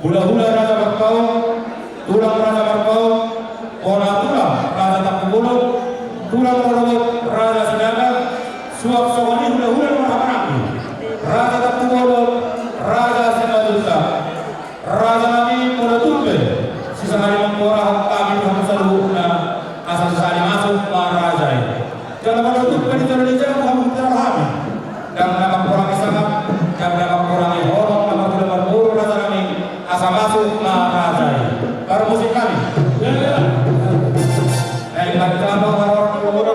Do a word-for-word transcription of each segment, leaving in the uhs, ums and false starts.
Hulahula Raja Marpaung, tulang Raja Marpaung, pola tulang Raja Tampubolon, tulang Rorobot Raja Sinaga, suang songon i hulahula na marhahamaranggi, Raja Tampubolon, Raja Simanjuntak. Raja nami, molo tung pe sisahali mangkorahon hami tu hamu saluhutna, asa sisahali masuk ma raja i. Jala molo tung pe dijalo ni jabu hamu tu hami, ndang na mangkorahon sangap, ndang na mangkorahon holong na marhula marboru raja nami, asa masuk ma raja i. Parmusik nami. Naeng manjalo haroro ni boru.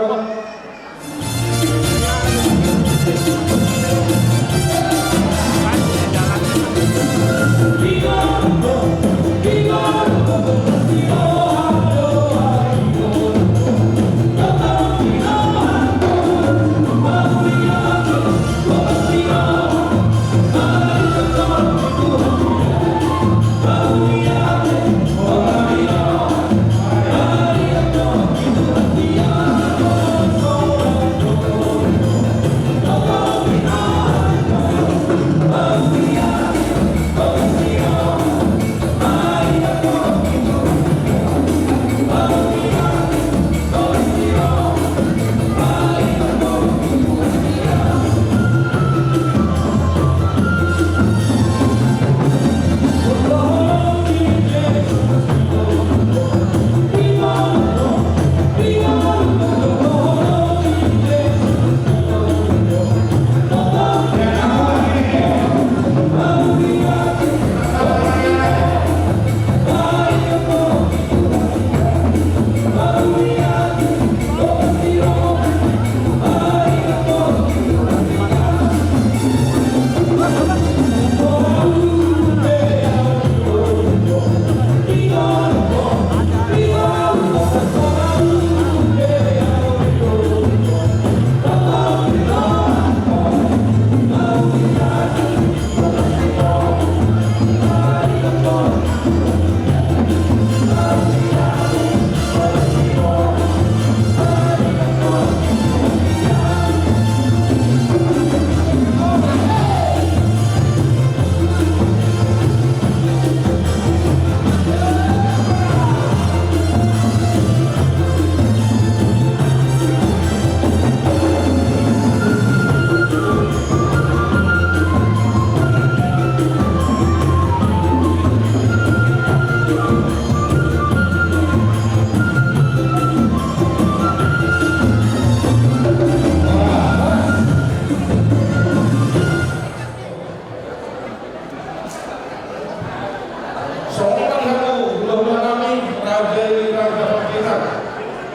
Songon i ma hamu hulahula nami, raja i Raja Panjaitan.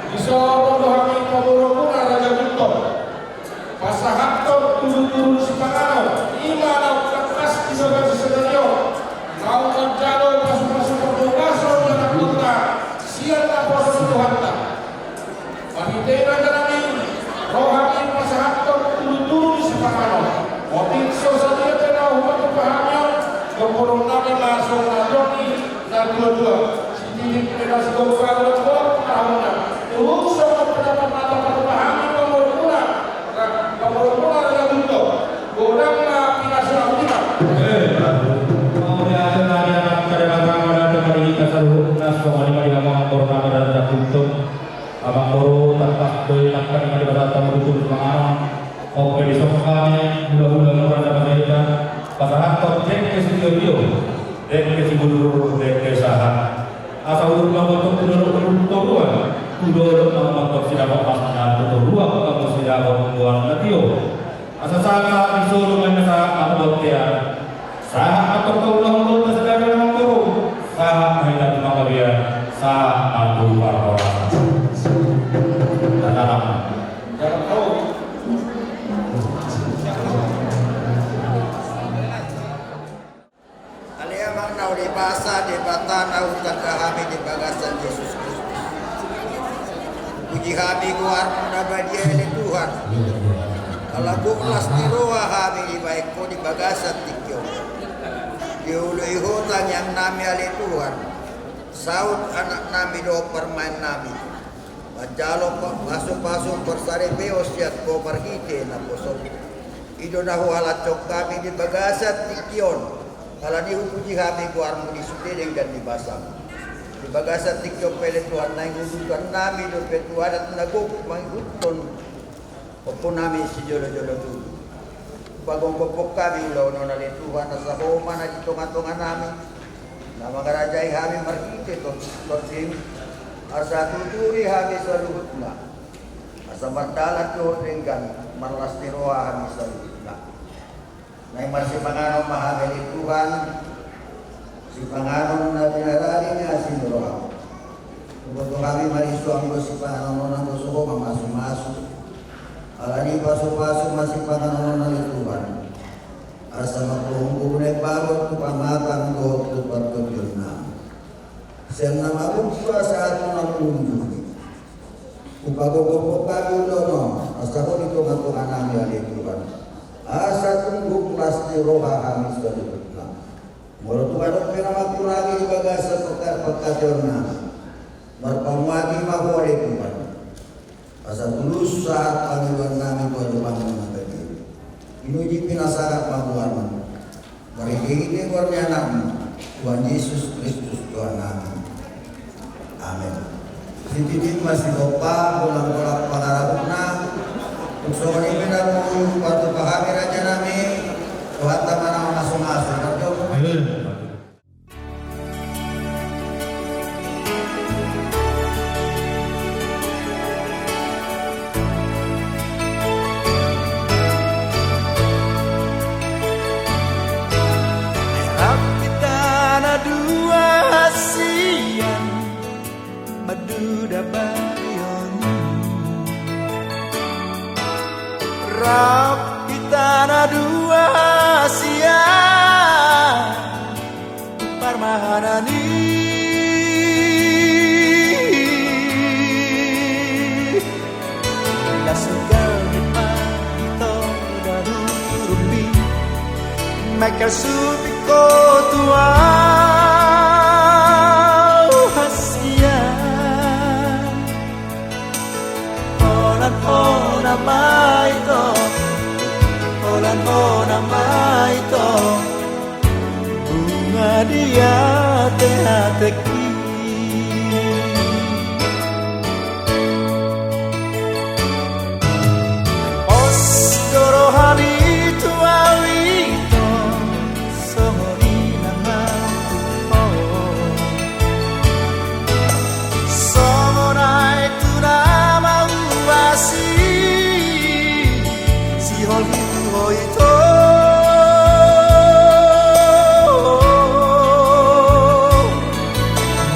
Dison do hami pamoruonmuna Raja Gultom pasahathon tudutudu ni sipanganon, i ma naung tangkas di bagasan sadari on, naung manjalo pasupasu pardongason di anakkonta sian naposo ni Tuhanta. Marhite i raja nami, ro hami pasahathon tudutudu ni sipanganon. Otik so sadia pe na hupatumpa hami on, gomgomononnami ma songon na nidok ni natuatua. Sititi pe na sigompa na buat pahomna. Turun songon pe na pernah patumpa hami pamoruonmuna, ra-, pamoruonmuna Raja Gultom. Godang ma pinasuna hutita. Eh, mauliate ma di Amanta Debata, mauliate ma di hita saluhutna, songon i ma di hamu amangborunami Raja Gultom. Amangboru, tangkas do i nangkaning ma dipasahat hamu tudutudu sipanganon. On pe dison hami hulahula muna Raja Panjaitan pasahathon dengke sitiotio, dengke sibulur, dengke sahat. Asa udur ma mantong tu dolok tu toruan, tu dolok ma mantong sidapot masna, tu toruan ma mantong sidapot boan na tio. Asa sahat ma di solu ma na sahat ma tu bontean. Sahat ma tu hulahula, sahat ma tu amangboru, sahat ma hita tu panggabean, sahat ma tu parhorasan. Tatalam. Ale Amang na uli basa, Debata na hutanda hami di bagasan Jesus Kristus. Puji hami goarmu na badia ale Tuhan. Ala gok las ni roha hami dibahen Ho di bagasan tingki on. Dioloi Ho tangiang nami ale Tuhan. Saut anak nami dohot parumaen nami. Manjalo pa-, pasupasu parsaripeon sian Ho marhite naposom. I do na huhalashon hami di bagasan tingki on. Alani i hupuji hami goarmu di sude denggan ni basam. Di bagasan tingki on pe ale Tuhan, naeng huudutan nami dope tu adat na gok mangihuthon ompu nami sijolojolo tubu. Pagomgophon hami ulaon on ale Tuhan, asa Ho ma na di tongatonga nami, na mangarajai hami marhite tor-, torsim, asa tuturi hami saluhutna, asa mardalan dohot denggan, marlas ni roha hami saluhutna. Naeng marsipanganon ma hami ale Tuhan, sipanganon na pinarade ni asi ni roham. Huboto hami marisuang do sipanganon on anggo so Ho mamasumasu. Alani i pasupasu ma sipanganon on ale Tuhan, asa manggohi hami bagot tu pamatang dohot tu partondionnami. Sian na mamungka sahat tu na mangujungi. Hupagomgophon hami ulaon on, asa Ho di tongatonga nami ale Tuhan, asa tung las ni roha hami saluhutna. Molo tung adong pe na mangkurangi di bagasan pangka-, pangkataionnami, marpanguati ma Ho ale Tuhan, asa tulus sahat pangidoan nami tu adopanmu na badia. Pinuji pinasangap ma goarmu, marhitehite goar ni Anakmu, Tuhan Jesus Kristus Tuhan nami. Amen. Sititi ma sigompa, golanggolang pangarahutna. Tung songon i pe na boi hupatupa hami raja nami, Tuhanta ma na mamasumasu. Amen. Rap hita na dua sian madudabarion. Rap hita na dua sian parmahanan i. Las ni gabe ma ito dahurupi, mangkasupi ho tu au hasian. Holan hona ma ito, holan hona ma ito, bunga di ateateki. Pos do rohami tu au ito, songon i nang au tu ho. Songon aek tu na mauasi, sihol hita tu ho ito.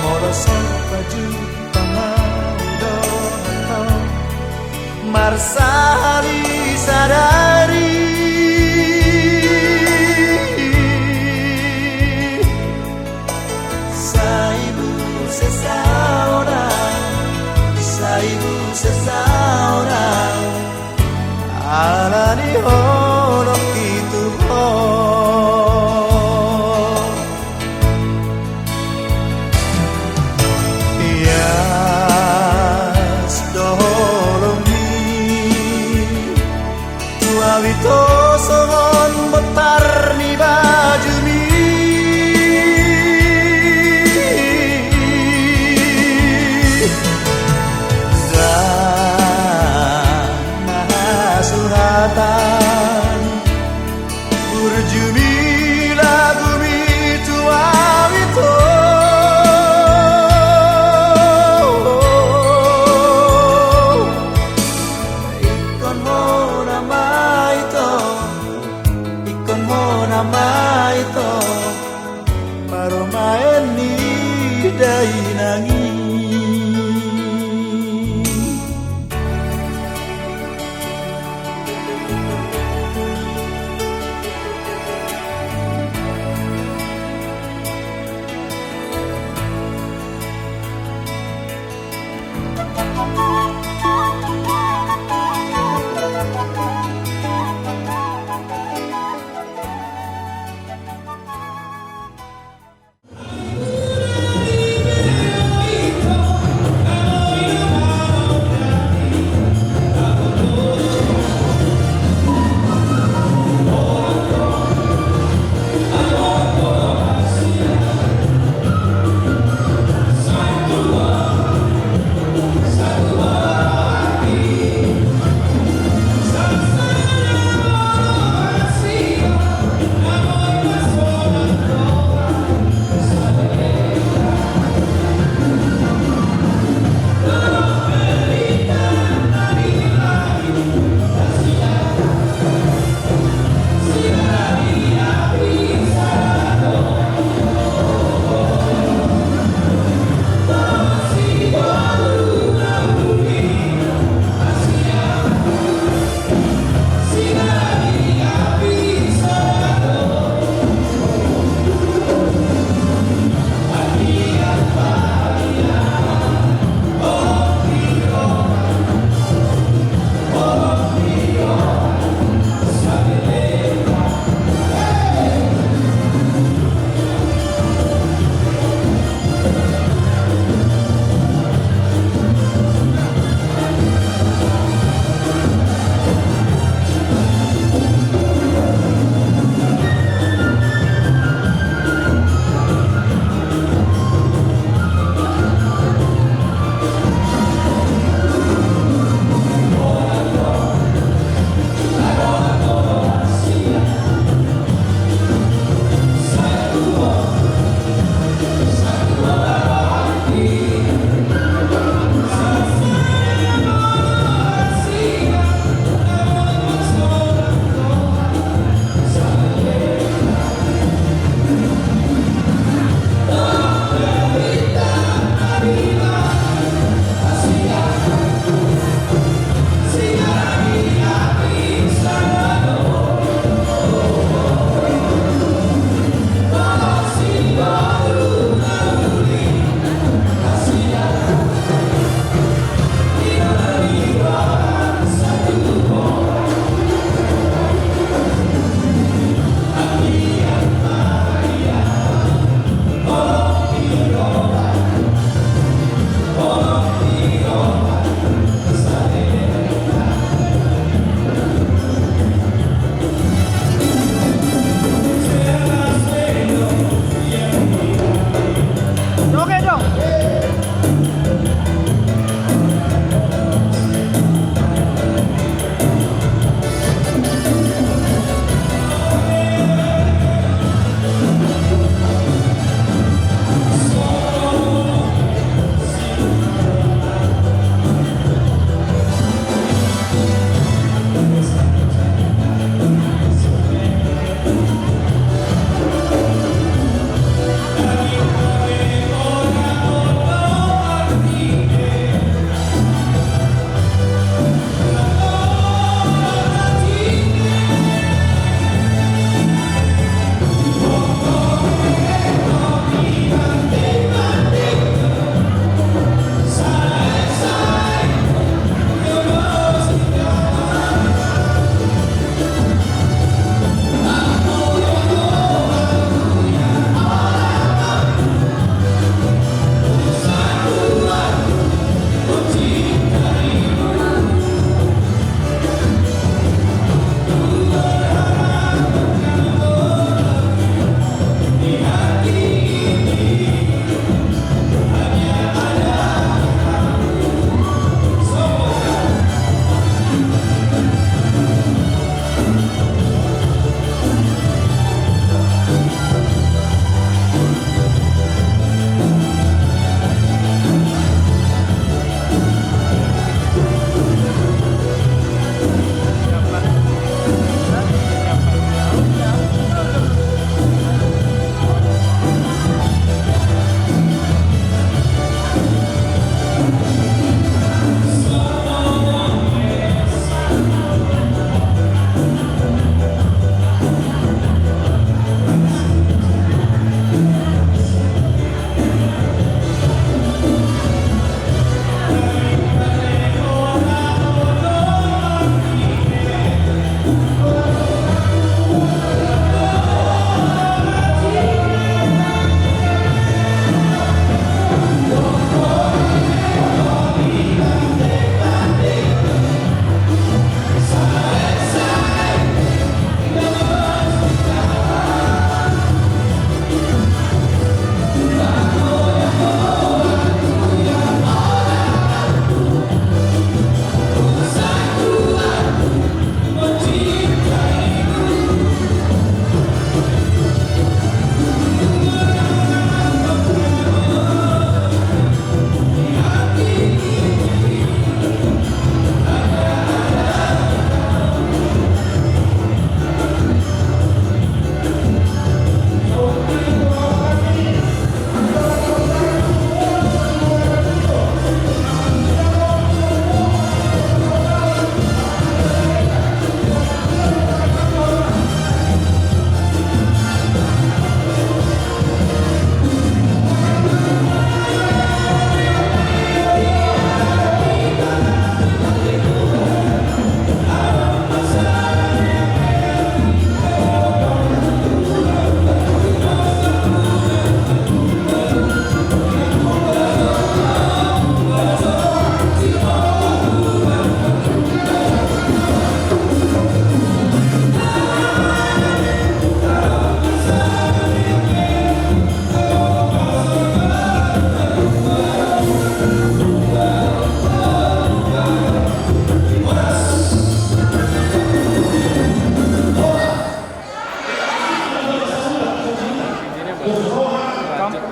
Molo so pajumpang au dohot ho, marsahali sadari. Sai muse saonang, sai muse saonang, alani holongki tu ho. Ias do holongmi tu au ito songon bontar ni bajumi. Ndang na hasuhatan burjumi lagumi tu au ito. Ingkon hona ma ito, ingkon hona ma ito, parumaen ni dainang i.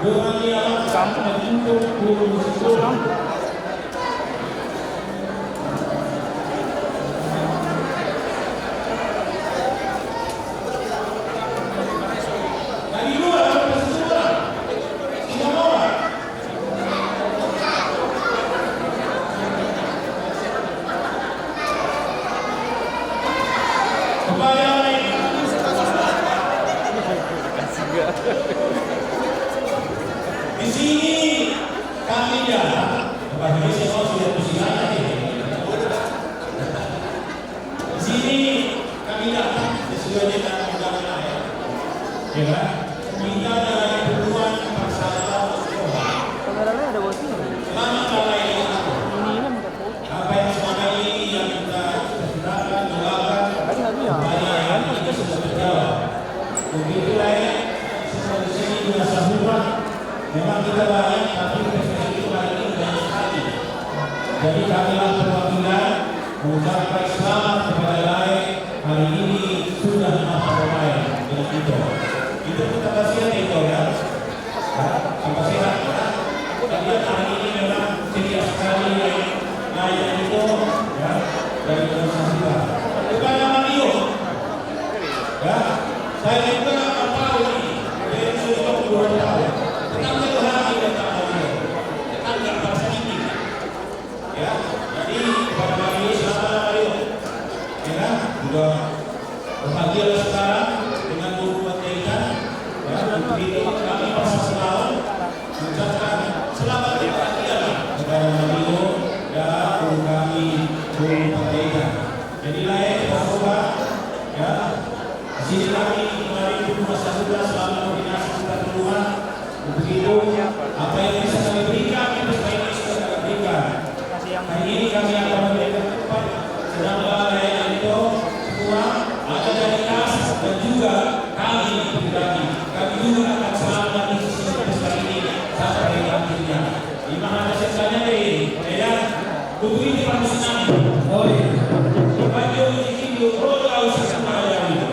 Kampung. Kampung. Di sini kami datang, Bapak Ibu, saya mau sudah di sini aja deh. Di sini kami datang sesuai dengan undangan, ya. Ya kan? Kita dari Perguruan Paksara Sekolah. Kameranya ada buat sini. Selamat datang. Ini, ini minta foto. Apa yang selama ini yang kita cita-citakan, doakan, tadi nggak bilang. Upaya yang kita sudah terjawab. Begitulah ya, seperti ini juga sahuran. Memang kita banyak, tapi kita sedikit, hari ini banyak sekali. Jadi kamilah perwakilan mengucapkan selamat kepada Lae, hari ini sudah masa bermain dengan Ito. Ito, tetap kasihan ya, Ito, ya. Ya, tetap sehat, ya. Kita lihat hari ini memang ceria sekali, ya. Lae, Ito, ya, dari Nusa Dua. Bukan nama Dio. Ya, saya juga nggak tahu ini. Dia sudah dua tahun. Tetap satu hati dan tak mau. Tetap nggak paksa ini. Ya, jadi kepada Mario, selamat lah, Mario. Ya kan? Juga berbahagialah sekarang dengan guru Panjaitan. Ya, untuk itu kami Paksara Sekolah mengucapkan selamat berbahagia kepada Mario dan guru kami, guru Panjaitan. Jadi, Lae, kita coba, ya. Di sini kami kemarin di rumah saudara selalu koordinasi kita di rumah. Untuk itu, apa yang bisa kami berikan, kita ini sudah kami berikan. Hari ini kami akan memberikan tempat sedang Lae, Ito, semua ada dari kas dan juga kami pribadi. Kami juga akan selalu mengisi pesta ini sampai akhirnya. Ima hata sesanya deh, ya. Kutu ini panusinan. Oh, iya. Panjo uji kindu, roda usi sembahyang.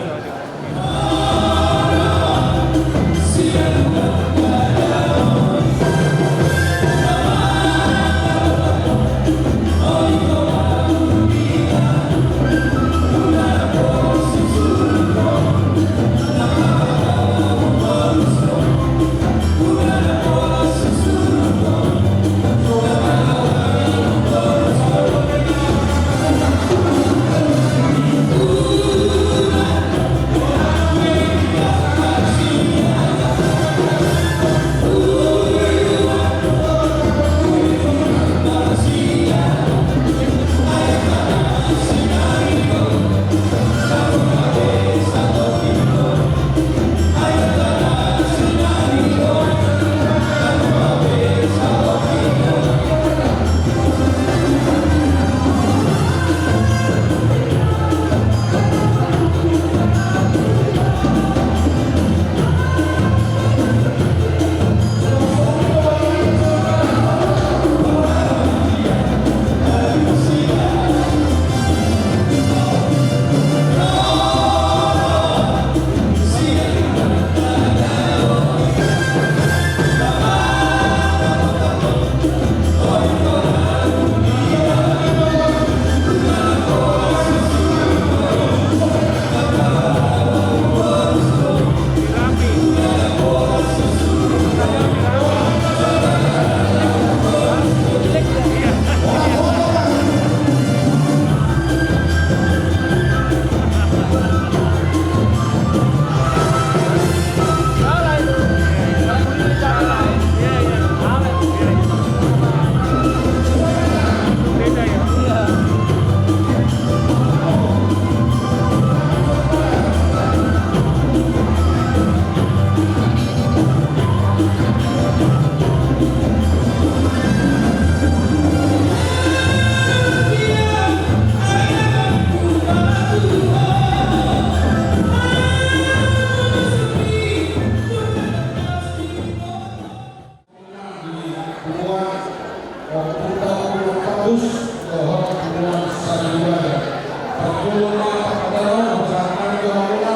Di Purua, Ompunta Ompu Marpatus, dohot Purua Saribuaya. Parjolo ma parjolo, pasahat nami tu hamuna,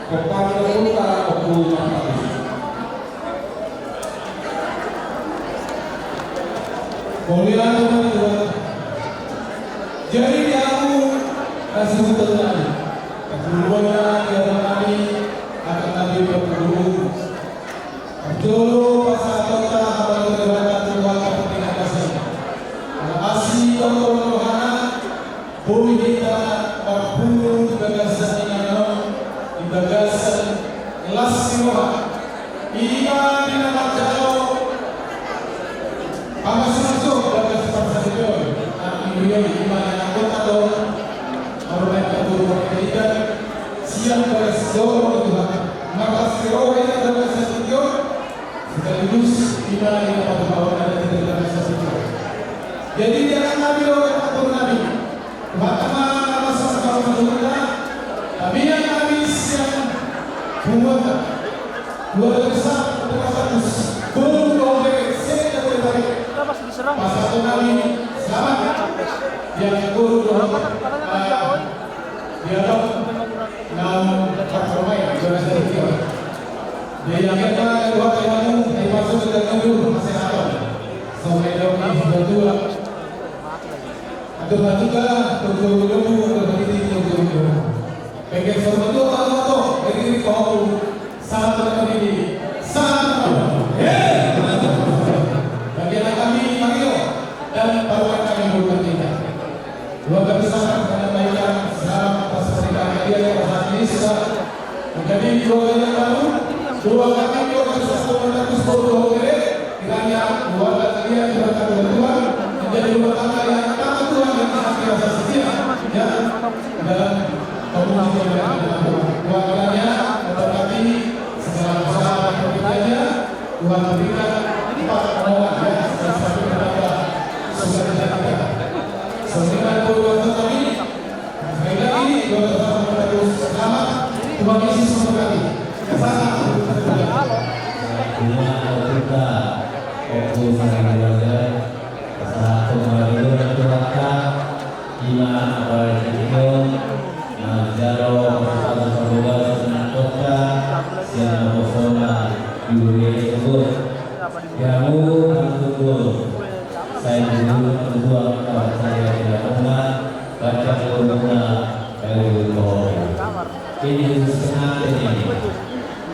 pomparan ni Ompunta Ompu Marpatus. Mauliate ma di Tuhan. Jadi di hamu na suhut nami, parhundul na di hamu nami, anak nami parhundul. Parjolo pasahatonta hamu tu Debata tu Tuhanta pardenggan basa i. Ala asi dohot rohana, boi hita marpungu di bagasan inganan on, di bagasan las ni roha. I ma di na manjalo pamasumsum bagas parsaripeon, na i ma di na angkota do, marumai paturuan pendidikan, sian bagas joro ni Tuhan, marlas ni roha i na bagas sasintongna, sekaligus i ma di na patupaon na di na bagas sasintongna. Jadi, di anak nami do, anak nami. Tuhanta ma na marsama-sama tu hita, hami anak nami sian punguanta. Keluarga besar Peternak Bagus, Boru Dohot Bere, se-Jabodetabek. Pasahaton nami selamat. Yang Boru Dohot, ah, dia dong, naung parhormaton, juara satu. Jadi, akhirnya, dua kali namu, dari masuk ke dalam dulu, pasahaton. Sampai dong, dua, dua. Atur ma tuka, tuka dulu, tuka dulu, tuka dulu. Pengke sorbatua, Pak Toto, jadi di kau, salam dari kami, salam. Hei, mantap. Bagi anak kami, Mario, dan bawahan kami, Bupati. Keluarga besar, kami sampaikan salam atas pernikahan kalian, Pak Haji Rizka. Menjadi keluarga yang baru, doakan kami, keluarga besar, keluarga besar, keluarga besar, kiranya keluarga kalian diberkati oleh Tuhan, menjadi rumah tangga yang taat Tuhan dan senantiasa setia, ya, dalam komunikasi yang berkenan dengan Tuhan. Doakan kiranya memberkati segala usaha dan pekerjaannya, Tuhan berikan lipat ganda, ya, dan semakin bertambah sukacita kita. Semoga Tuhan kami Sekali lagi, doa bersama kita terus. Selamat, Tuhan Yesus memberkati. Selamat. Bunga Alputa, Ompu Sari Keluarga, pasahaton ma di Tuhanta, ima apala di Tuhan, manjalo pasu-pasu parbagason ni angkota, sian naposo na di huria ni togu. Di hamu, hamu togu, sai dulu, togu, angka saya tidak bunga, Baca doa muna, baru doa. Ini khusus pengantin ini.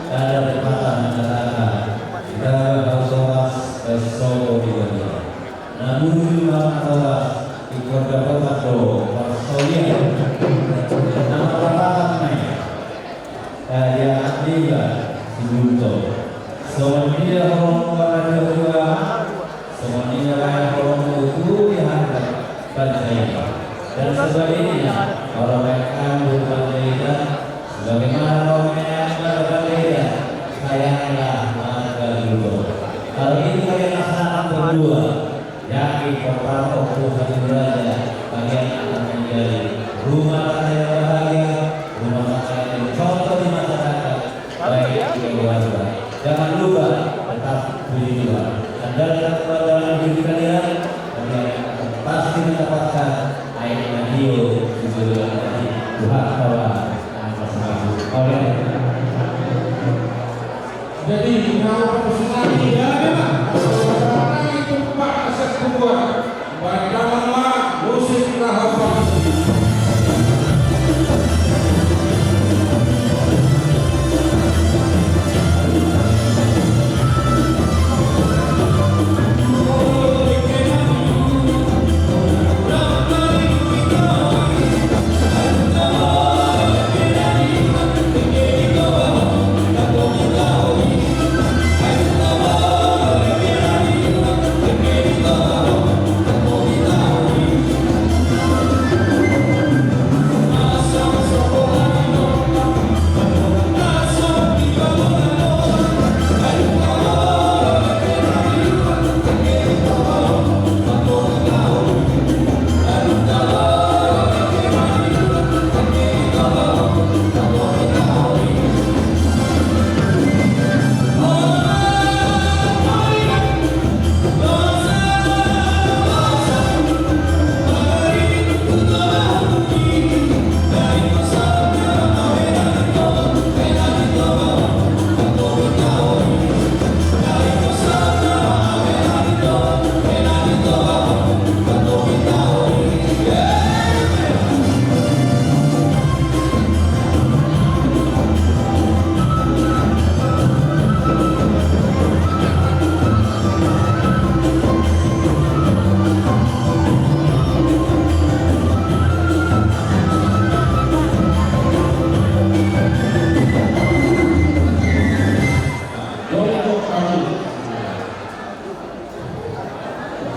Ada pepatah mengatakan, kita harus horas, besok di dunia. Namun di mana horas, di kota-kota do, pasolia. Nama pepatah ini. Ia anak niba si Bulto. Songon dia holong ni roha ni dua, songon dia lae holong ni tubu di hata bangsa i. Dan sebaliknya, kalau mereka berubah beda, sebagaimana rohani bangsa beda, sayanglah warga Bulto. Kalau itu kalian laksanakan berdua, yakin pertama Ompu Sari Keluarga, kalian akan menjadi rumah tangga yang bahagia, rumah tangga yang menjadi contoh di masyarakat, baik di keluarga. Jangan lupa tetap puji Tuhan. Andalkan kepada diri kalian, kalian akan pasti mendapatkan air madio di surga nanti. Tuhan Taala akan bersama. Amin. Jadi, nama personal dia, dia mah. Personal itu, Pak, aset ketua. Baik, nama, musik, nah, apa?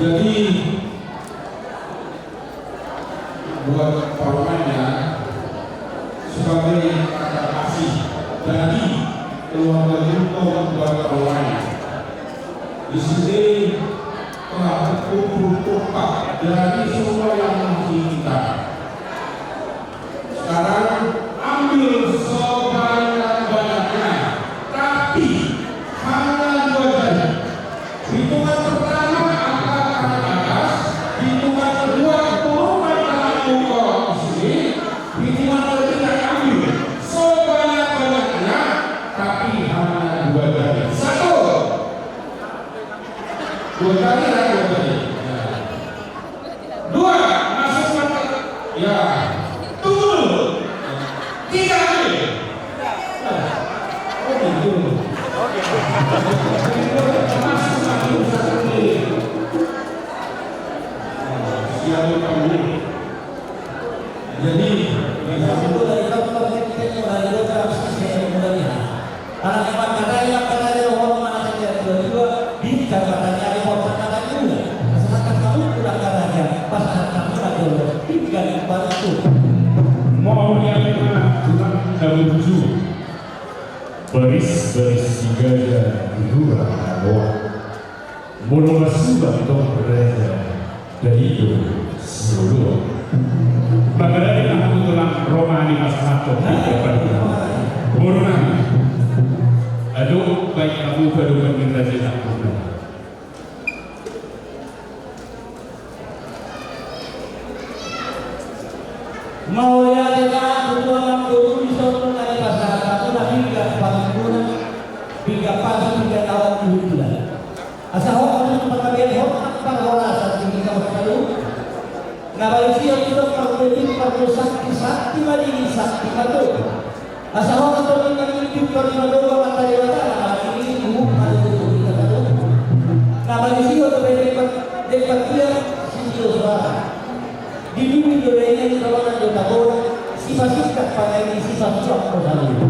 Jadi, buat parumaennya, sebagai tanda kasih dari keluarga Gultom buat parumaennya, di sini telah terkumpul tumpah dari semua yang mengasihi kita. Sekarang ambil sebanyak-banyaknya, tapi hanya dua jari. Hitungan pertama angkat tangan atas, hitungan kedua turunkan tanganmu ke sini, hitungan ketiga ambil sebanyak-banyaknya, tapi hanya dua jari. Satu. Dua jari, ya, dua jari. Ya. Dua, masuk mata. Ya. Tunggu dulu. Tiga kali. Oh, gitu. Masuk mata, satu kali. Siap, Pak. Jadi, mauliate ma tulang na burju. Baris-baris si gaja di hura na loa. Molo masuba tong raja, daido sioloan. Mangarade ma hamu tulang, ro ma hami pasahathon pinggan panungkunan. Boru nami. Adong baen hamu padomu ni raja na hurang. Mauliate ma tulang, boru, dison na dipasahat hamu na pinggan panungkunan, pinggan pasu, pinggan aok ni hundulan. Asa hot ma tutu panggabean, hot nang parhorasan di hita on saluhutna. Na bali sihol do parbue, parbue, sakti, sakti ma diri, sakti ma tutu. Asa hot ma tutu panggabean, pintor ni na dua mata Debata, na bali sihol do panggabean, pintor ni na dua mata Debata. Na bali sihol do panggabean, pintor ni na dua mata Debata. Di bumi do dainang, di tolonan do tagona, sipasingkat pangaidi, sipasuang do saluhut.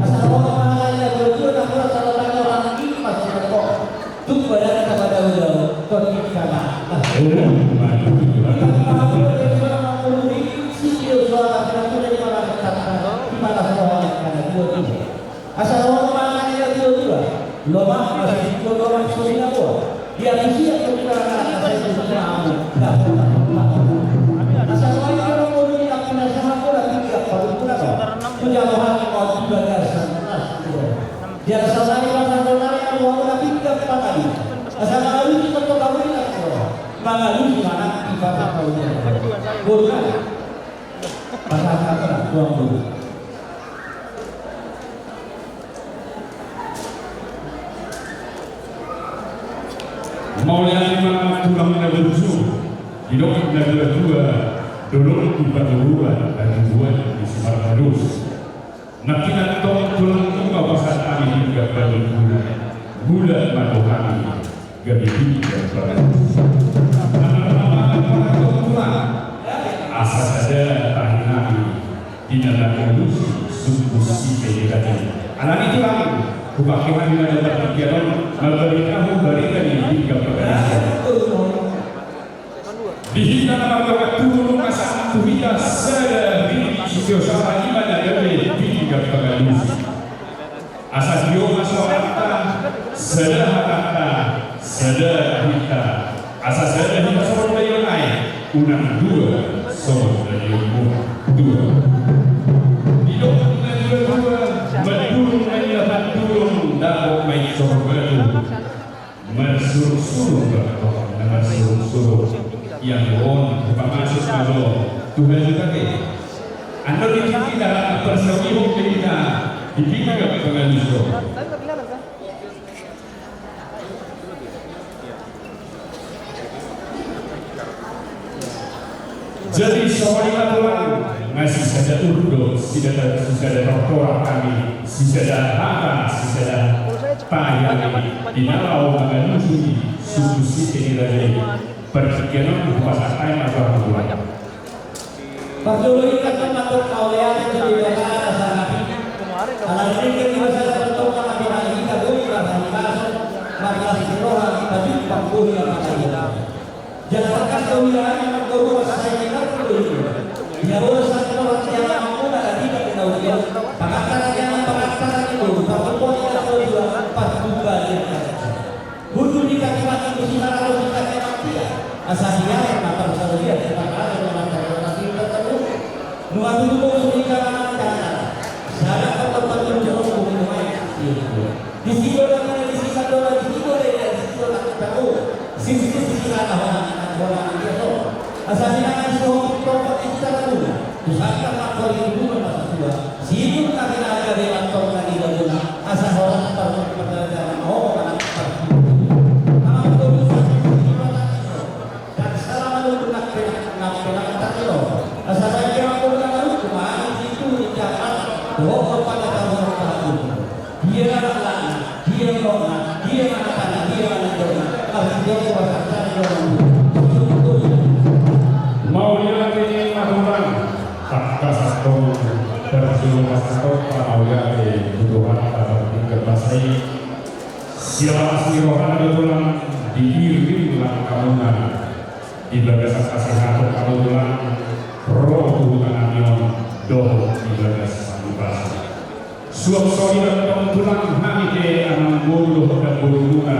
Asa ro ma hami na dua-dua na hurang, sala tangan, hurang impas sian ho. Tung badan na madao-dao, tonggik sana. Asa ro ma hami na dua-dua. Lomak ma sisingkop, lomak so binaboa. Di atas ia pembukaan atas saya itu sama aku. Dah, dah, dah. Asa ro ma hami na dua-dua, pinggan pasu, pinggan panungkunan. Hujaha hami ma di bagasan. Di atas sana, di atas sana, di atas sana, di atas sana. Asa mangalusi tongtong hamu di atas. Mangalusi ma nang di atas sana. Boru nami. Pasahat hata, tulang boru. Mauliate ma tulang na burju, didok na dua-dua, dolok di Paturuan, na dua-dua di Simarmandus. Nangkin antong tulang, tung ma pasahat hami pinggan panungkunan, mula ma tu hami. Gabe pinggan pangalusi. Asa sada tahi nami di na mangalusi sumpus site ni raja i. Alani i tulang, hupake hami ma jala tingki on, mambaritahon barita ni pinggan pangalusi. Di hita na marga Paturuan, asa tu hita sada ringgit sitio sara i ma na gabe pinggan pangalusi. Asa tio ma suaranta, sada hatanta, sada hita. Asa sada hita songon daion aek, unang dua songon daion muha. Dua. Didok na dua-dua, mandurung na nilapan durung, dapot ma i songon batu. Marsurung-surung, na marsurung-surung. Ianggo on, pamasuk ma jo tu hajut ate. Annon di tingki na parsaulihon pe hita di pinggan pangalusi on. Jadi songon i ma tulang, nga sisada ur do, sisada, sisada tortoran hami, sisada hata, sisada tahi hami di na laho mangalusi sumpus site ni raja i. Partingkian on hupasahat hami ma tu hamu tulang. Parjolo i, tongtong ma tong mauliate tu Debata na sangap i. Ala ni denggan ni basa na tongtong ma tong hita boi marhahipason, marlas ni roha, pajumpang bohi na pangadilan. Jala tangkas do huida, amang boru, sai di na tutu do i. Ia boru, sai di na tutu do i, amang boru, na di na tutu do i. Pangantar di amang, pangantar di boru, pangupon di na tutu do i, pangupon di na tutu do i. Hundul di kaki mati, di saratus di kaki mati ia. Asa hian ma parsaulian, di pangalaman, di pangalaman, di pangalaman. Nunga tutu do i, di pangalaman, di pangalaman. Sada kata pangalaman, di pangalaman. Di situ lagi, di situ lagi, di situ lagi, di situ lagi, tahu. Sisi, sisi, hona, hona, dia tu. Asa di na tutu do i, di situ lagi. Tu sangkar ma kori dulu masa tua. Situ lagi, lagi, lagi, lagi, lagi, lagi. Asa hona, hona, hona, hona. Dan selama lu nak penak, nak penak, tak lo. Asa baik yang aku nak lu, cuma situ di jalan. Dohot pada tahu apa tu. Dia anak, dia nona, dia anak anak, dia anak dona. Harus dia kuasa, dia nona. Mauliate ma Tuhan, tangkas antong, tarjolo ma antong, mauliate tu Tuhan, tangkas tinggal basai. Siala asi rohana do Tulang, diiring langkamuna, di bagasan hasehaton hamu Tulang, ro tu huta nami on, dohot di bagas pangubasa. Suang songon i do antong Tulang hami tu amang boru dohot namborumuna,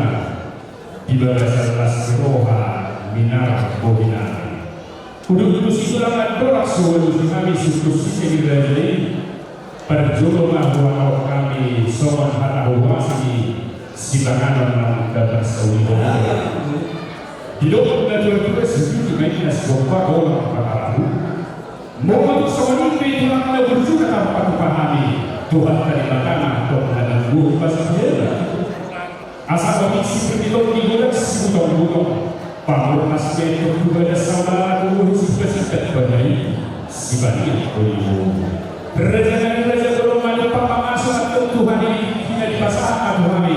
di bagasan las ni roha minar bohi nami. Udut tusi Tulang mandok so ualusi hami sungkun sise di raja i. Parjolo ma huhatahon hami songon hata huasi ni sipanganon na mangkabar sauli. Didok na tuatua, sujudi ma inna, sigompa golang pangalahu. Molo tung songon i pe Tulang na burju na tarpatupa hami, Tuhanta Debata ma tong na manggurup basa hela. Asa topik si pinditong di godang si butong-butong. Pamurnas be tong tu bagas saudara, tu bohi singkat-singkat badai, sibaniat bolimu. Raja nami raja bolon, manumpang ma masuk antong tu hami, hina dipasahat ma tu hami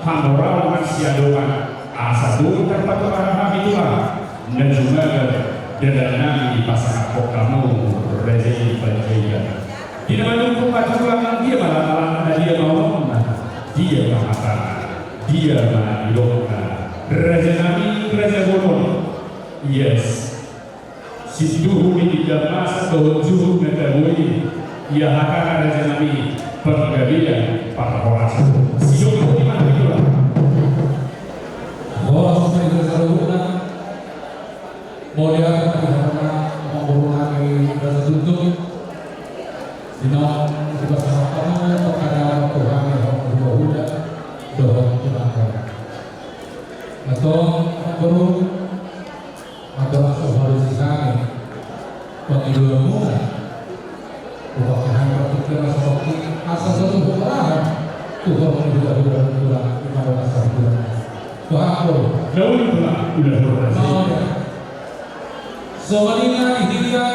hamoraon nang siadongan. Asa boi tarpatupa hami Tulang, na jumala dalan nami dipasahathon hamu raja i Panjaitan. Di na manungkun ma Tulang, dia ma langkatna, dia ma unokna, dia ma hatana. Dia ma didokna, raja nami raja bolon. Yes. Sintuhu ni indahan masa dohot juhut na tabo i. Ia hatana raja nami, panggabean parhorasan. Sidok boti ma hami Tulang. Horas ma di hita saluhutna. Mauliate ma di hamu amang boru nami Raja Guntur. Di na dipasahat hamu pangkataion tu hami hamu hulahula dohot tu nangkon. Antong amang boru, antong so hualusi hami pangidoanmuna. Upa hami partingkian na so tongkin asa so tuhu parahon tu hamu hulahula Tulang, i ma na asa hudok. Bahat boru. Daun Tulang, hulahula. Songon i ma di hita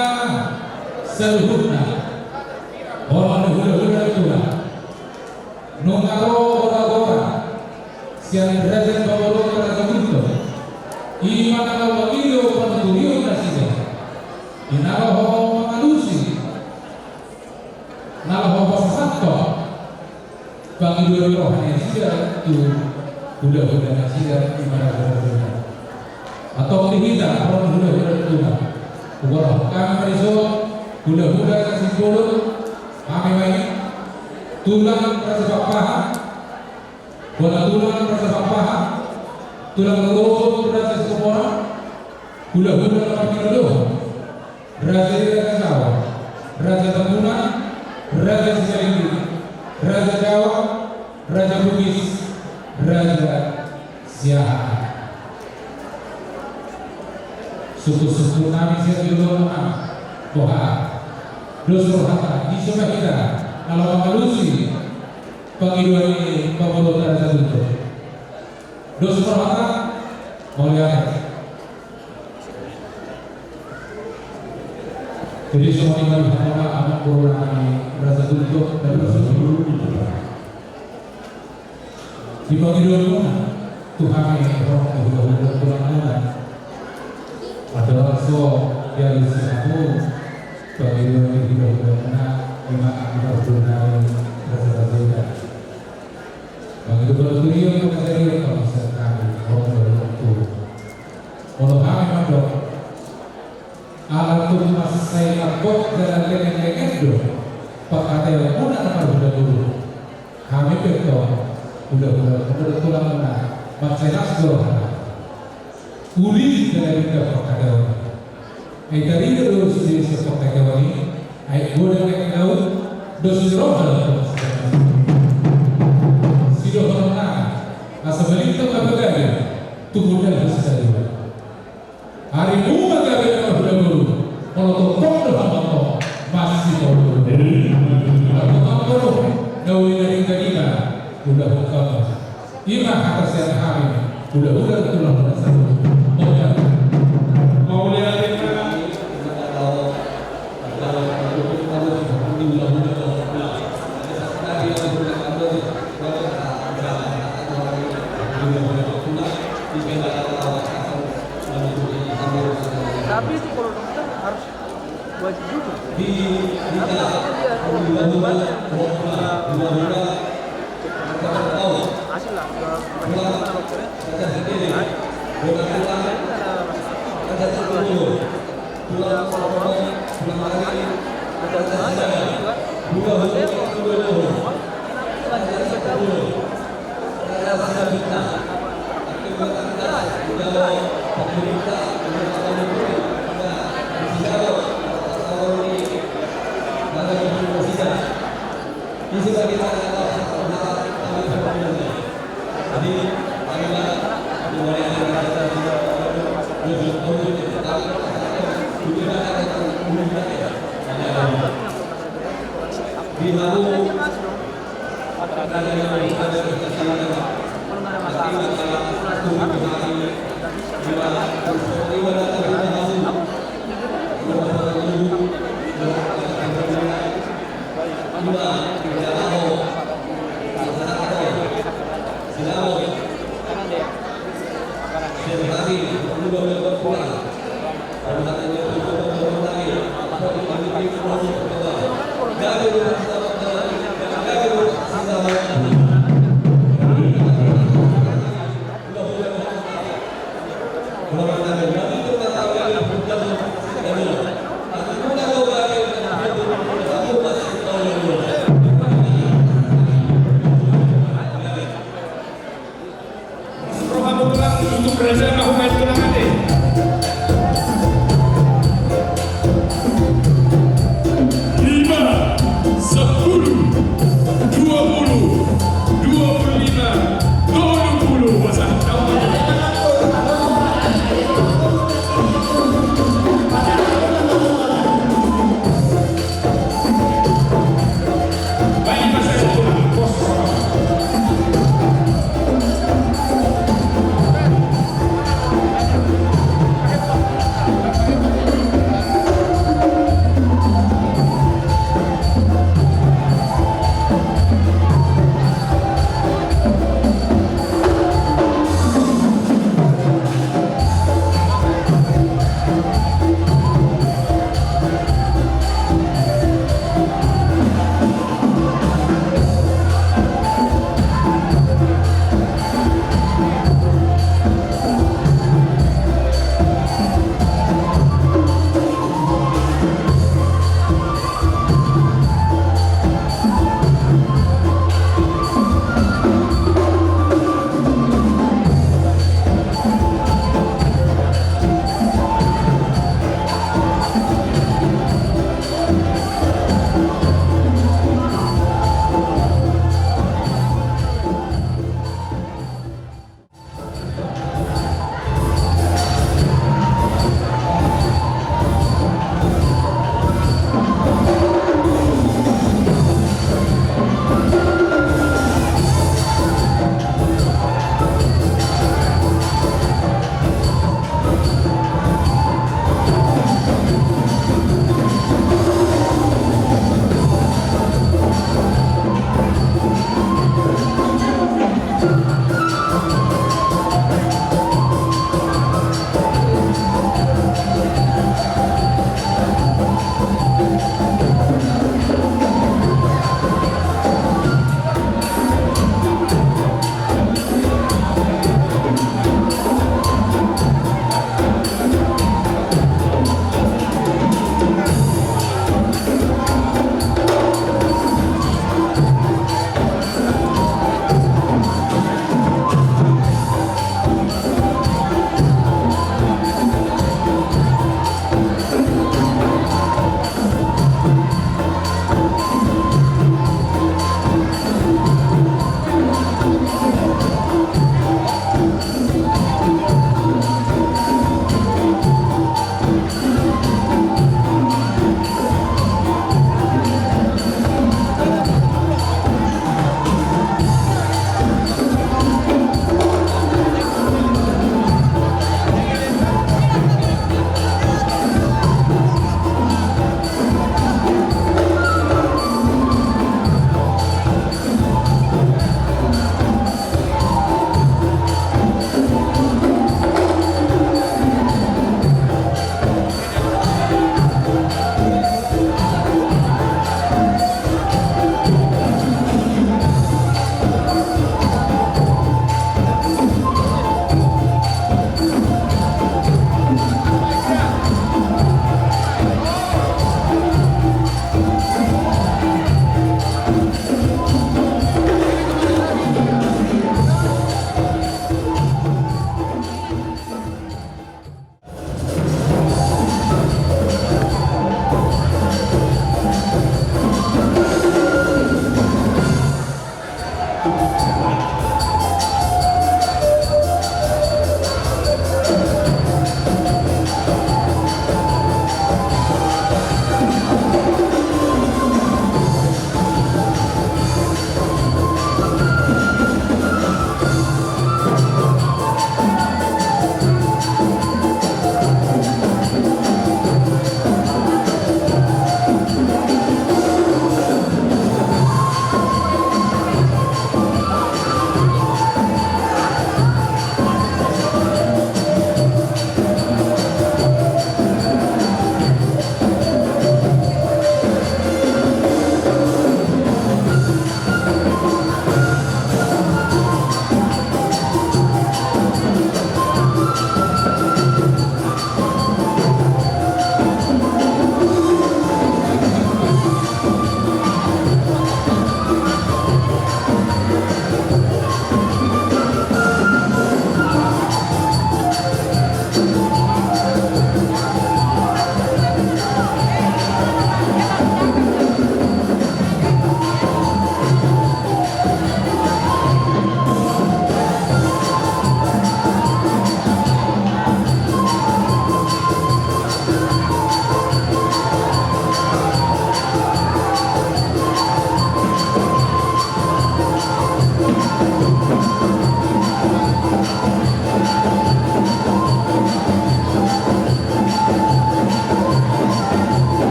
saluhutna. Horas ma di hulahula Tulang. Nunga ro gora-gora sian raja ni pamoruon Raja Guntur. I ma na laho mangido panuturion nasida. Di na laho mangalusi, na laho pasahathon pangidoan ni roha nasida tu hulahula nasida, i ma raja-raja. Antong di hita, antong hulahula Tulang. Huboto hami ma dison, hulahula Simbolon, hami ma i, Tulang Raja Pakpahan, bona Tulang Raja Pakpahan, Tulang Rorobot Raja Sikomoran, hulahula na martinodohon. Raja i Raja Jawa, Raja Tambunan, Raja Simalingkung, Raja Jawa, Raja Bugis, Raja Siahaan. Sungkun-sungkun nami sian jolo nami, boha, dos rohanta, dison ma hita na laho mangalusi pangidoan ni pamoruon Raja Guntur. Dos rohanta, mauliate. Jadi songon i ma di hamuna amang boru nami Raja Guntur dan Raja Guntur. Di pangidoanmuna tu hami, hamu hulahula Tulang, muna. Andorang so dialusi hamu pangidoan ni hulahula muna, i ma di parboruon nami Raja Raja Ida. Pangidoan panuturion, pangidoan panuturion, hamu hulahula Tulang. Molo hami mandok Sai mangkok jala lengen-lengen do pangkataion muna na marhula boru. Hami pe tong hulahula, muna do tulang muna, mansai las do rohana. Uli jala denggan pangkataion. Ai tarida do sude sian pangkataion i, ai godang aek laut, dos ni roha do. Sidohonon nami, asa balintang ma pagabe, tumundalhon sitadoan. Ari nunga gabe na marhula boru, molo tongtong do hamu antong masitolu. Antong ma boru, na uli na denggan i ma, ulaon hamu. I ma hata sian hami, hulahula, tulang muna satu. Mauliate. Mauliate. Tapi itu kalau dokter harus wajib juga. Di, di, hasil lah, Lima, sepuluh, dua puluh, dua puluh lima, tolu puluh.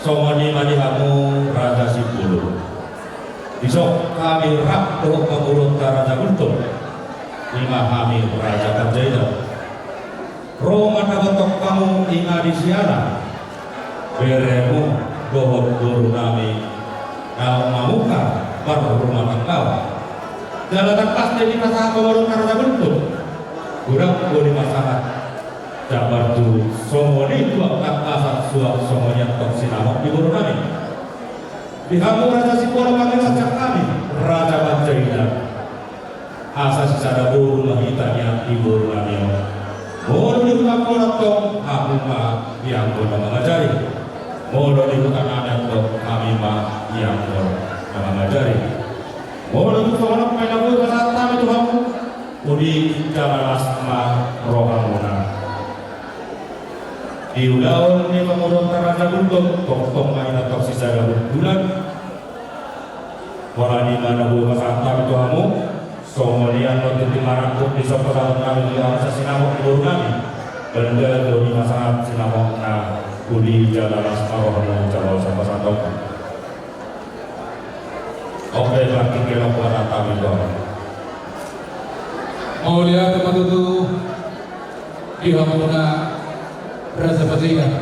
Songon i ma di hamu Raja Simbolon. Dison hami rap dohot pamoruonta Raja Gultom. I ma hami Raja Panjaitan. Ro mandapothon hamu i ma di siala beremu dohot boru nami naung mamungka parrumatanggaon. Jala tangkas do dipasahat pamoruonta Raja Gultom. Godang do dipasahat. Jambar tu songon i tu angka asa suang songon i antong sinamot ni boru nami. Di hamu Raja Simbolon, pangidoan sian hami Raja Panjaitan, asa sisada boru ma hita nian di boru nami on. Molo di huta muna antong, hamu ma di anggo na mangajari. Molo di huta nami antong, hami ma di anggo na mangajari. Molo tung songon on pe na boi pasahat hami tu hamu, uli jala las ma rohamuna. Di ulaon ni pamoruonta Raja Gultom, tongtong ma i antong sisada hundulan. Holan i ma na boi pasahat hami tu hamu. Songon i ma antong di marangkup di son pasahaton nami di asa sinamot ni boru nami. Benda do dipasahat sinamotna, uli jala las ma rohamu jala horas ma pasahaton. Oke, berarti kena kuat atau itu. Mauliate ma tutu di hamuna Raja Panjaitan.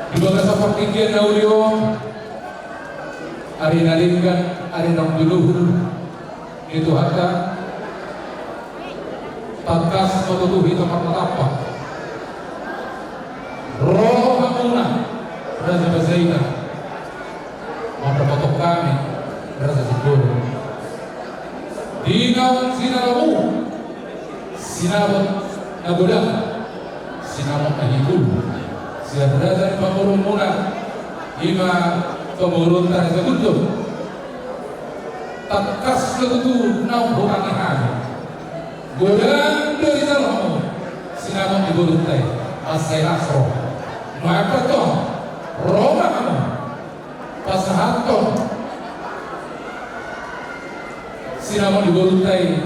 Di bagasan partingkian na uli on, ari na denggan, ari naung di luhut ni Tuhanta, tangkas ma tutu hita marnatampak. Ro hamuna Raja Panjaitan mandapothon hami Raja Simbolon. Di naung sinamot, sinamot na godang, sinamot na hibul sian raja ni pamoruonmuna, i ma pamoruonta Raja Gultom. Tangkas do tutu naung hutangi hami. Godang do dijalo hamu sinamot ni borunta i, mansai las ro. Maka tong ro ma hamu pasahathon sinamot ni borunta i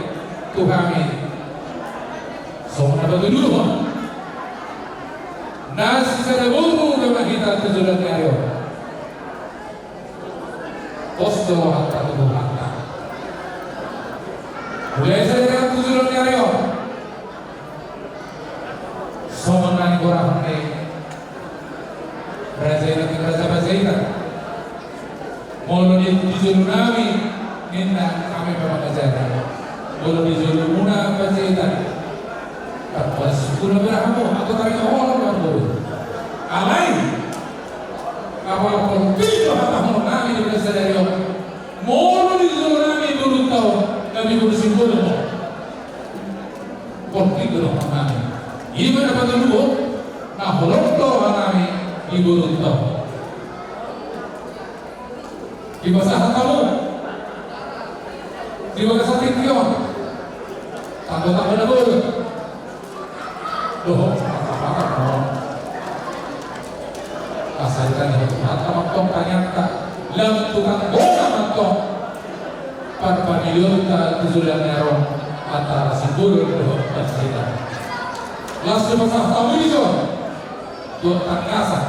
tu hami. Songon na patuduhon, na sisada boru do ma hita tu joloan ni ari on. Pos do rohanta tu Tuhanta. Mulai sada tu joloan ni ari on. Songon na nigorahon ni Raja i nangkin, Raja Panjaitan. Molo di, di jolo nami ninna, hami pe mangajari. Molo di jolomuna Panjaitan, tangkas sungkun ma bere hamu, anggo taringot holan marboru. Alai, apala portibi do hata holan nami di bagasan sadari on. Molo di jolo nami borunta on, nami boru Simbolon on, portibi do roha nami. I ma na patuduhon na holong do roha nami di borunta on. Dipasahat hamu di bagasan tingki on tanggo-tanggo na bolon dohot mata-mata na on. Asa ditangi Tuhanta ma antong tangiangta, lam tu tanggona ma antong parpangilionta tu joloan ni ari on antara Simbolon dohot Panjaitan. Laos dipasahat hamu dison dohot tangkasan,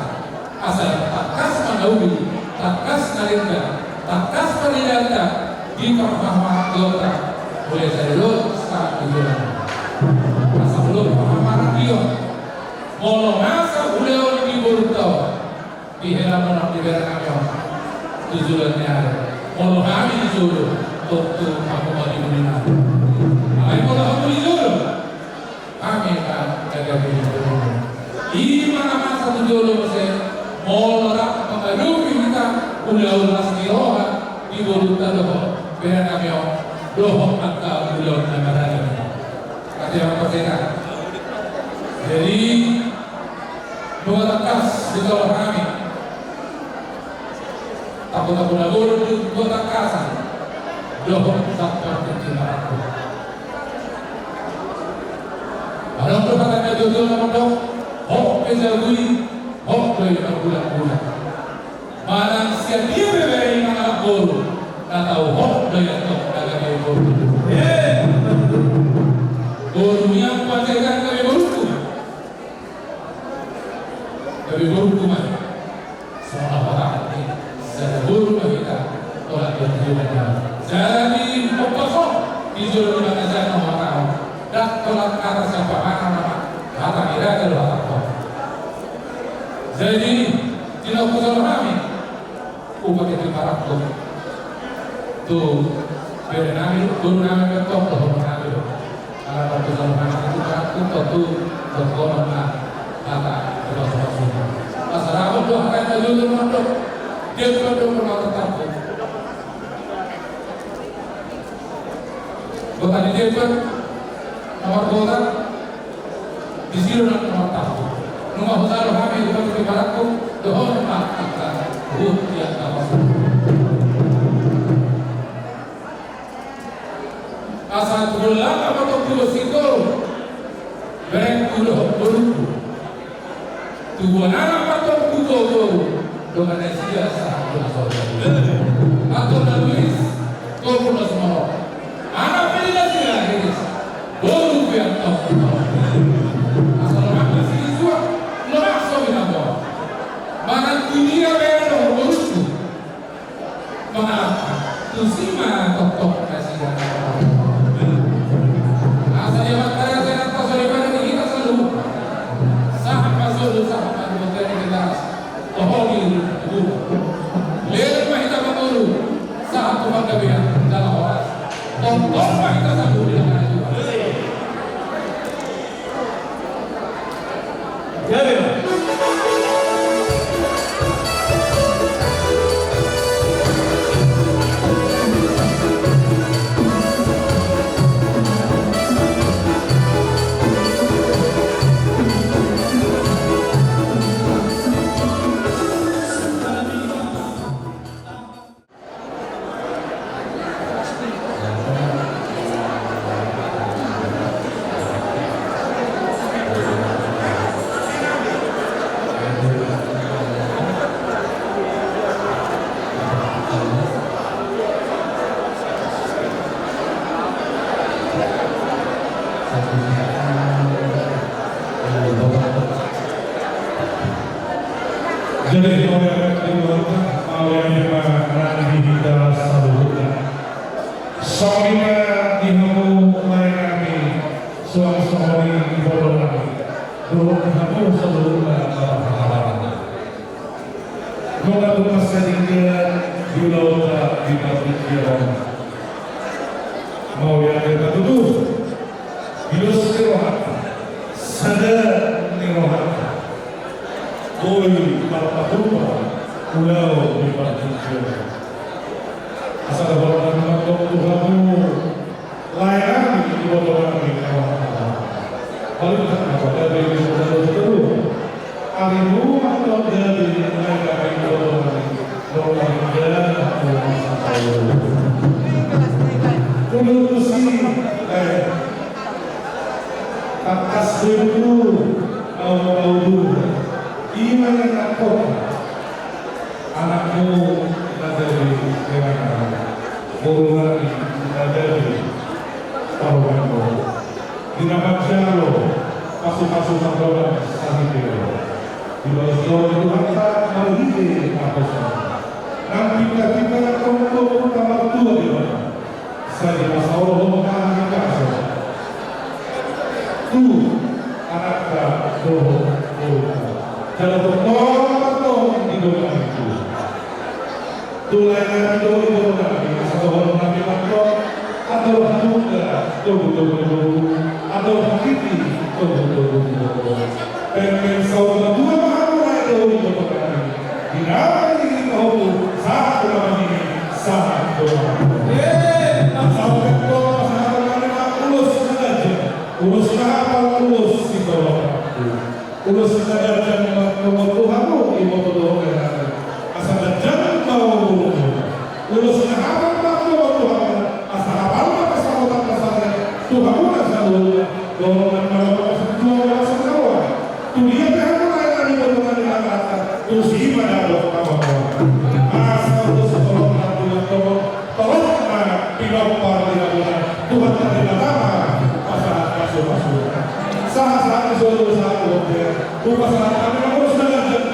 asa tangkas ma na uli, tangkas na denggan, tangkas paridianta di parhahamarangionta, mulai sadari on sahat tu joloan. Asa molo parhahamarangionta, molo masa ulaon di borunta on, di hela monang di bere nami on tu joloan ni ari, molo hami di jolo, tontu hamu ma di uli nami. Alai molo hamu di jolo, hami ma gabe di jolo. I ma na masa tu jolo muse, molo rap mangadopi hita ulaon las ni roha di borunta dohot bere nami on, dohot angka ulaon na maragam i. Ate ma pasekan. Jadi, nunga tangkas dijalo hami tanggo-tanggo na bolon, nunga tangkasan dohot sahat tu tingki na rap. Adong do hata na jolo-jolo na mandok, hot pe jabu i, hot do i margulang-gulang. Manang sian dia pe bere i mangalap boru, na tau hot do i antong na gabe boru. Boru nian Panjaitan gabe borungku. Gabe borungku ma. Songon na huhatahon i, sada boru ma hita, holan di joloan on. Jadi, hopas on, di joloan on, di bagasan on, holan. Ndang holan hata siapa mana nama, hata iraga do hata on. Jadi, di na hujalo hami, upa keti parangkok. Tu bere nami, boru nami, betok, dohonon nami do. Ala partusan hana itu kan tu totu dohonon na hata dipasu-pasu. Asal aku do hata itu dulu mandok. Dia juga do pernah tertampung. Kota di dia pun nomor kota di sini nomor tahu. Nunga hujalo hami di kota di baratku dohonon na hata. Buat dia nama. Asa tu boru na patompu do singkoru, berengku dohot borungku. Tu boru na patompu do boru, dongan na sia sahat tu na so. Antong na luis, tompu na sumorop. Anak pe di na sia iris, boru pe antong. Asa lomak na sisua, lomak so binabo. Manang tu dia bereng dohot borungku. Mangalap tusi ma toktok na sian. Asa dia mantara sian atas daripada di hita saluhut. Sahat ma solu, sahat ma di bontean di teras. Toho di tubuh. Leleng ma hita mangolu. Sahat tu panggabean jala horas. Tongtong ma hita saluhut di tangan Tuhan. Jadi, mauliate ma di Tuhanta, mauliate ma nang di hita saluhutna. Songon i ma di hamu lae nami, suang songon i iboto nami, dohot hamu saluhutna na marhahamaranggi. Nunga tung mansai denggan di ulaonta di partingkian on. Mauliate ma tutu. Di dos ni rohanta, sada ni rohanta. Boi tarpatupa ulaon di partingkian on. Asa dohonon nami mandok tu hamu lae nami, iboto nami, na marhahamaranggi. Paling tak apa, gabe di sodara-sodara. Ari nuaeng do gabe di lae nami, iboto nami. Dohot paling tak apa, masa tahu. Tudusi, eh, tangkas do i tutu, au, au tutu. Ima na nangkok. Anakmu na gabe, dengan boru nami na gabe, parumaenmu. Di na manjalo pasu-pasu sandongan sahite ro. Dibalos do Tuhanta marhite apostel. Nang pinta-pinta na tongtong na martua Debata. Sai dipasaorhon ma hita so. Tu anakta dohot borunta. Jala tongtong ma tong di dongan ni Tuhan. Tu lae nami dohot iboto nami, asa dohonon nami mandok, andor hamu da togu-togu ni boru, andor hatiti togu-togu ni boru. Pengpeng saur matua ma hamu lae dohot iboto nami. Di na marnini pahomput, sahat tu na marnini, sahat tu na marnini. Eh, na sahat tu na marnini, ulos na ganjang, ulos na hapal, ulos sitorop. Ulos na ganjang martonggo tu hamu, iboto dohot lae nami. Asa ganjang ma umurmu. Ulos na hapal martonggo tu hamu. Asa hapal ma pasahaton na sarian tu hamu na saluhutna. Dohot na mangalo pasantuan na sangkaroa. Tu dia pe hamu lae nami, iboto nami, na marhata, tusi ma dapot hamu. Asa ulos tolong na tulang tolong. Tolong ma pinompar di hamuna, Tuhanta Debata ma pasahat pasu-pasu. Sahat-sahat ni solu sahat tu bontean, hupasahat hami ma ulos na ganjang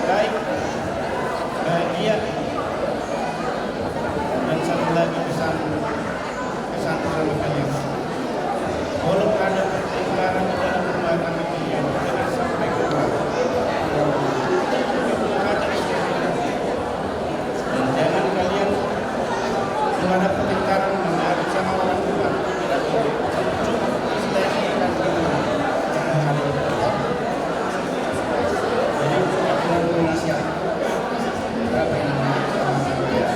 Baik, bahagia. Dan satu lagi pesan, pesan sama kalian. Walau ada pertengkaran di dalam rumah tangga kalian, jangan sampai keluar. Dan jangan kalian, kalau ada pertengkaran, mengaruh sama orang tua. Tidak boleh. Cukup istilah itu kan gitu. Jangan ada yang berkata. Jadi, kita bilang dulu nasihat. Berapa ini? Sama-sama ya.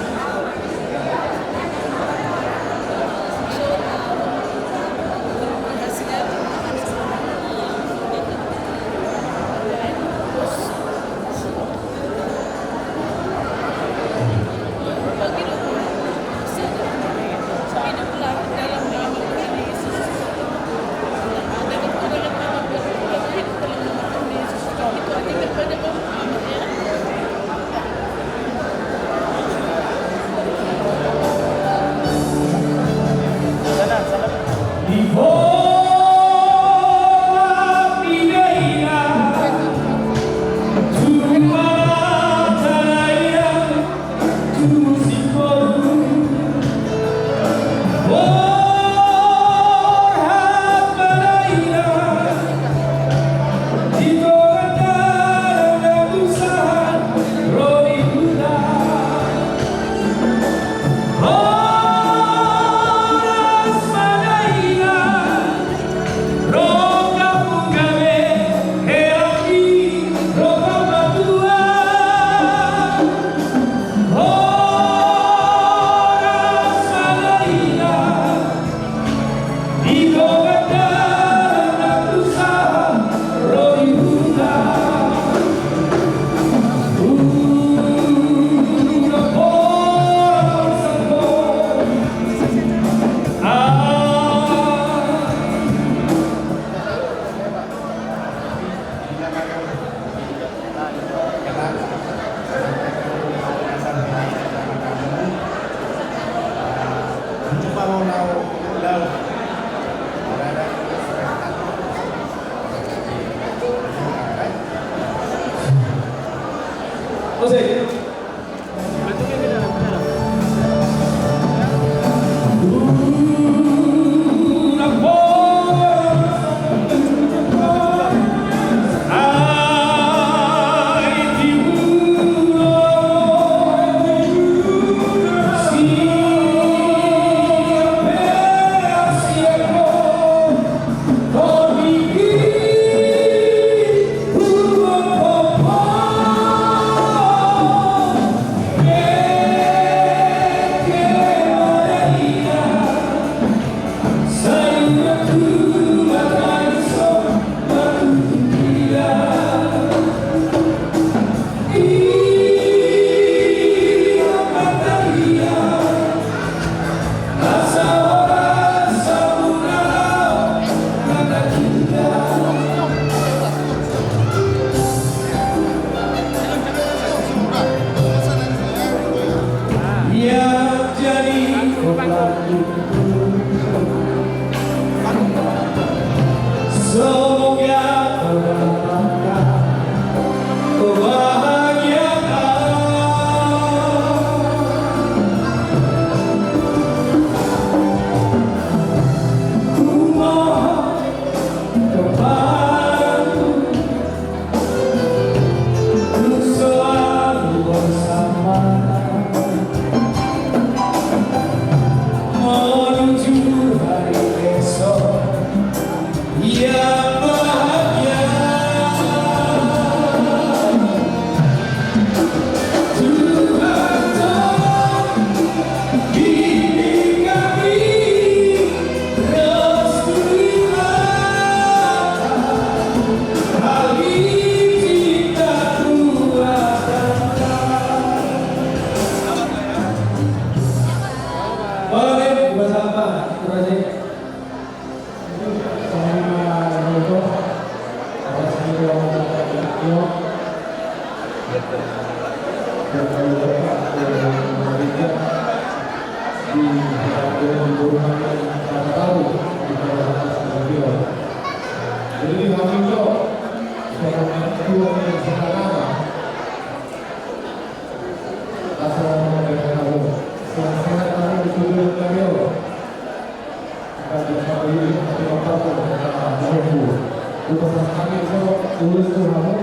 Jadi, hami jo, sebagai ketua yang sekarang, asal mau dengan kamu, sehat-sehat kamu di studio radio. Kita bisa beli, kita bisa pakai, kita bisa beli. Kita bisa pakai, so, tulis tuh, kamu.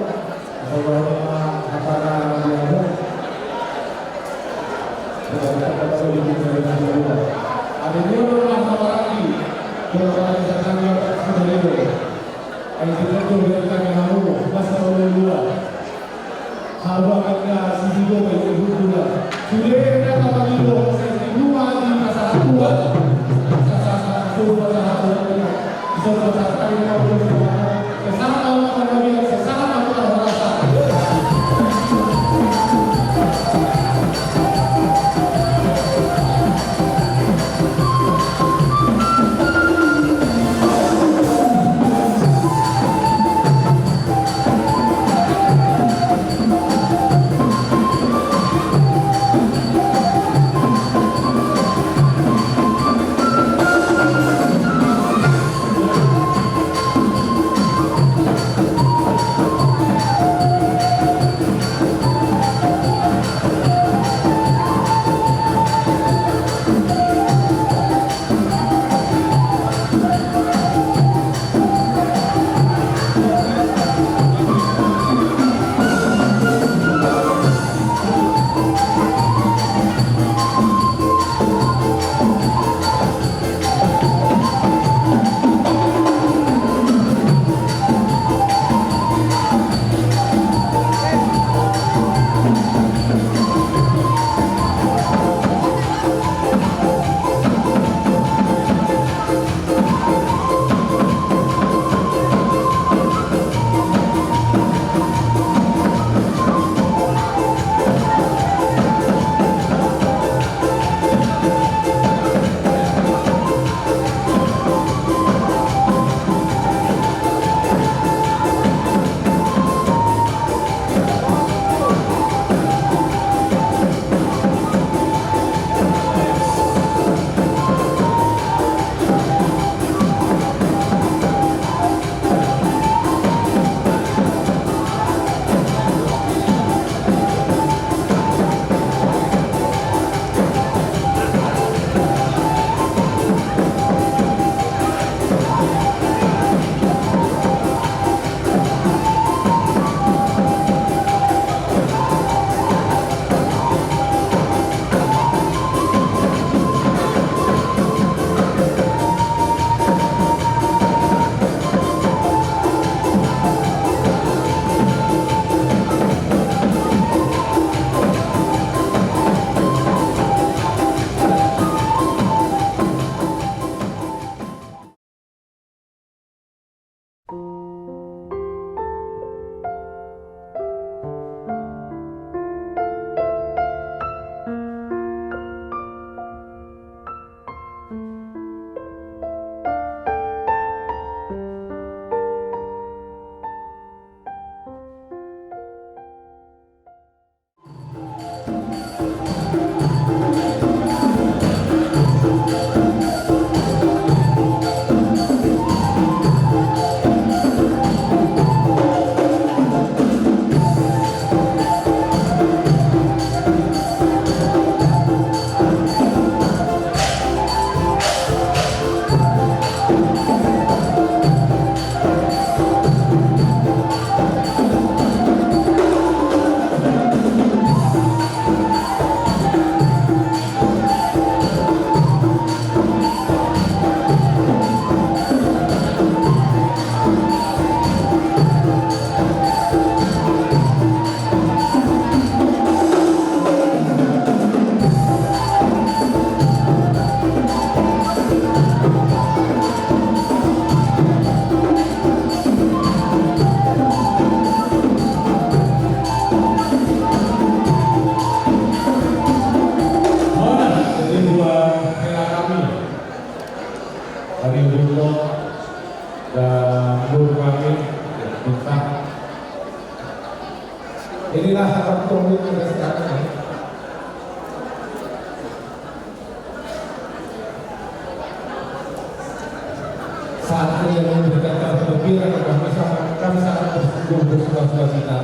Bersuka-suka cita.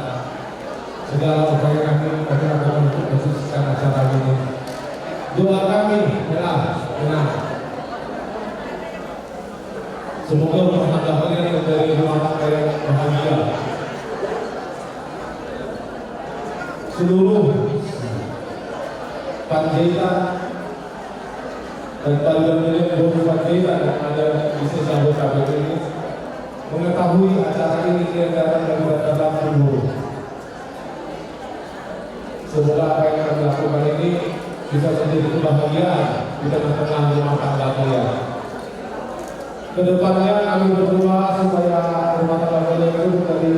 Segala upaya kami, kami lakukan untuk mensukseskan acara ini. Doa kami, ya, tenang. Semoga rumah tangga kalian menjadi rumah tangga yang bahagia. Seluruh Panjaitan dan Panjaitan yang ada di seluruh K P P ini mengetahui acara ini, kalian datang dari Bandar Lampung. Semoga apa yang kami lakukan ini bisa menjadi kebahagiaan di tengah-tengah rumah tangga kalian. Kedepannya kami berdoa supaya rumah tangga kalian itu menjadi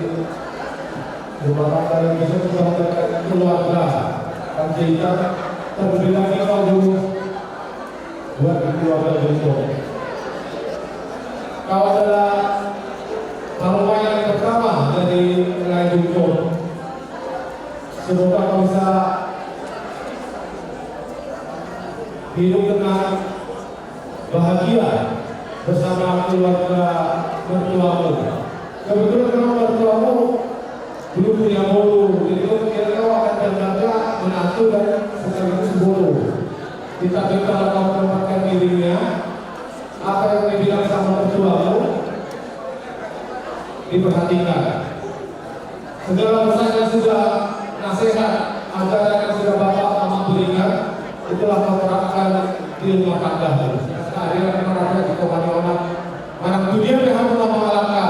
rumah tangga yang bisa membahagiakan keluarga Panjaitan, terlebih lagi kau dulu buat keluarga Joko. Kau adalah parumaen yang pertama dari Lae Joko. Semoga kau bisa hidup tenang, bahagia bersama keluarga mertuamu. Kebetulan memang mertuamu belum punya boru, jadi kemungkinan kau akan terjaga menantu dan sekaligus boru. Kita minta kau menempatkan dirinya, apa yang dibilang sama mertuamu, diperhatikan. Segala pesan yang sudah, nasihat, ajaran yang sudah bapak mama berikan, itulah kau terapkan di rumah tanggamu. Kehadiran kemana-mana di kota ni orang, manang dunia pe hamu na mangalangka,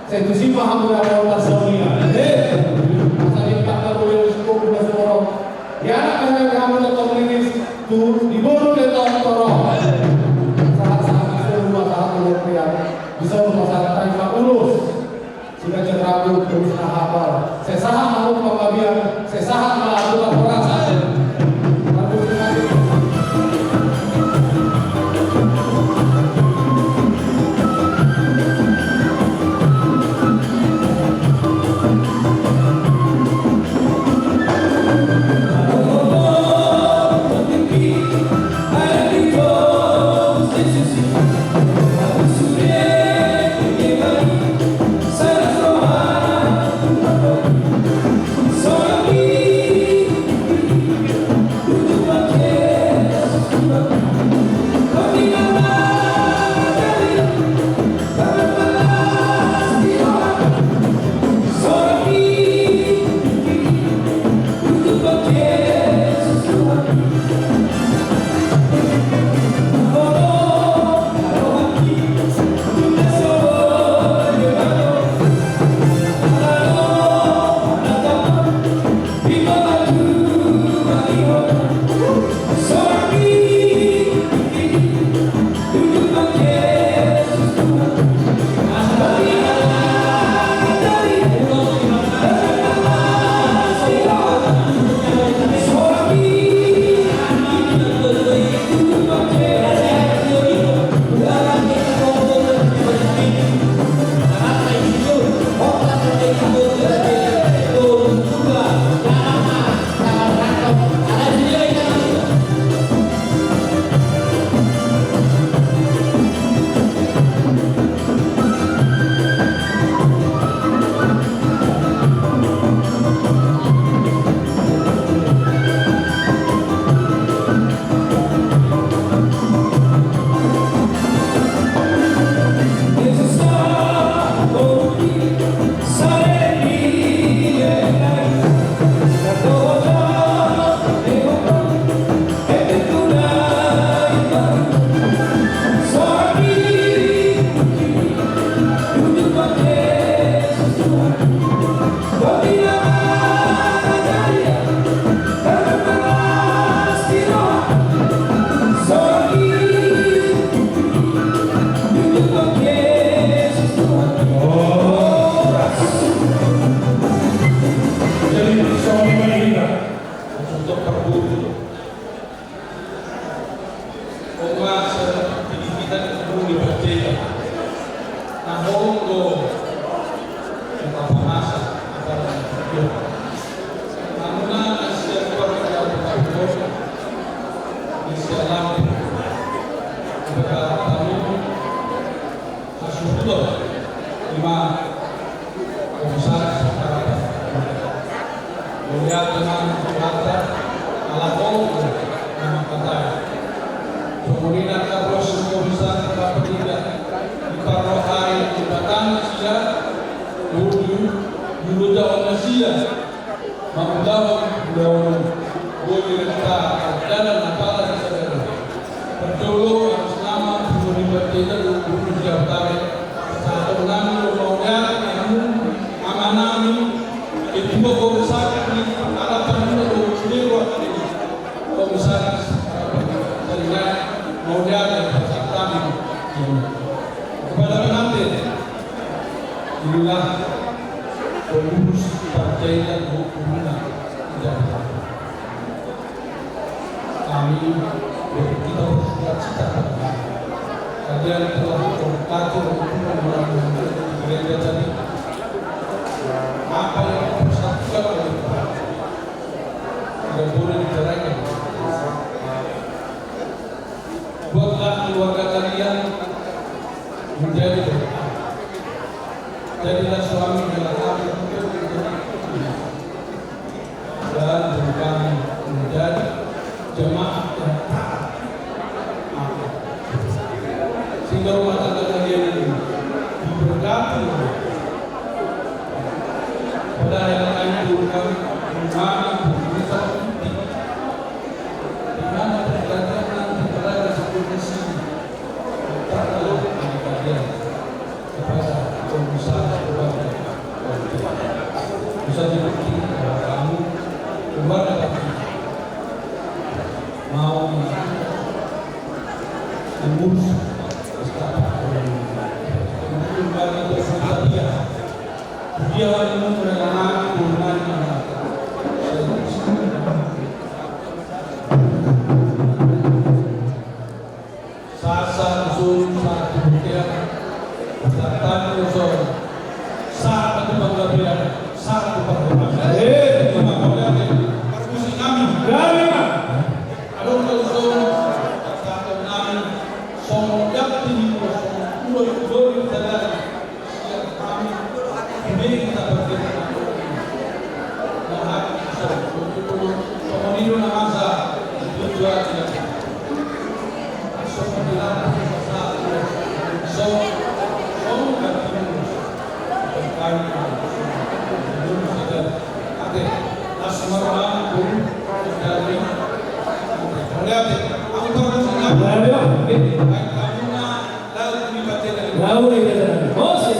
sai tusi ma hamu na mauliate saonari. Asa di tangga mulia uskup mulia sumorong. Ia anak kehadiran hamu tongtong lilis, tu di boru pe tongtong torop. Sahat-sahat di saluhut, sahat tu luar biasa. Bisa rumah tangga ma ulos. Sai jala ragu, terus na hapal. Sai sahat ma hamu panggabean, sai sahat ma hamu tu parhorasan. Jadi, suami menikah untuk perbutuh. Oma, sertifikat dulu dipercaya. Nah, holong do. Kita pamasa, kita pamasa. Namuna nasihat keluarga kita, nasihat lama. Kita tahu, masuk dulu. Lima, komisaris. Murina kapos komisan kapetiga di parrohai di batang sia, bulu, bulu daun sia, mambulahon bulaon, boi renta dalan apala di sadari. Parjolo atas nama bulu di bateda bulu siap tare, satu nami lo mau ya, amanami, itu kau sakit di ala panina lo dewa. Komisaris, seringai, mau dia ada pasangan. Kepada pengantin, inilah pengurus partai dan hukumnya tidak berlaku. Kami, kita bersuka cita pada kalian telah mengkaji dan gereja tadi. Apa yang dipersatukan oleh Tuhan tidak boleh diceraikan. Buatlah keluarga kalian menjadi berkah. Jadilah suami dan anak yang menjadi berkah. Dan bukan menjadi jemaat yang taat. Sehingga rumah tangga kalian ini diberkati oleh Tuhan. Padahal yang lain bukan, bukan, bukan, di mana perjanjian nanti berada seperti sini. Tetaplah di bagian kepada pengusaha keluarga. Bisa dibukti bahwa kamu keluarga mau mengurus keluarga tersebut. Dia, dia menurut anak, turunannya anak. Sahat-sahat tu son, sahat tu bontean, sahat tu son, sahat tu panggabean, sahat tu parhorasan. Eh, ima mauliate. Parmusik nami. Gabe ma. Adong do son, sahat nami, son, yakti ni son, ulo, ulo, ulo, Laut ni batena. Laut ni batena. Mose.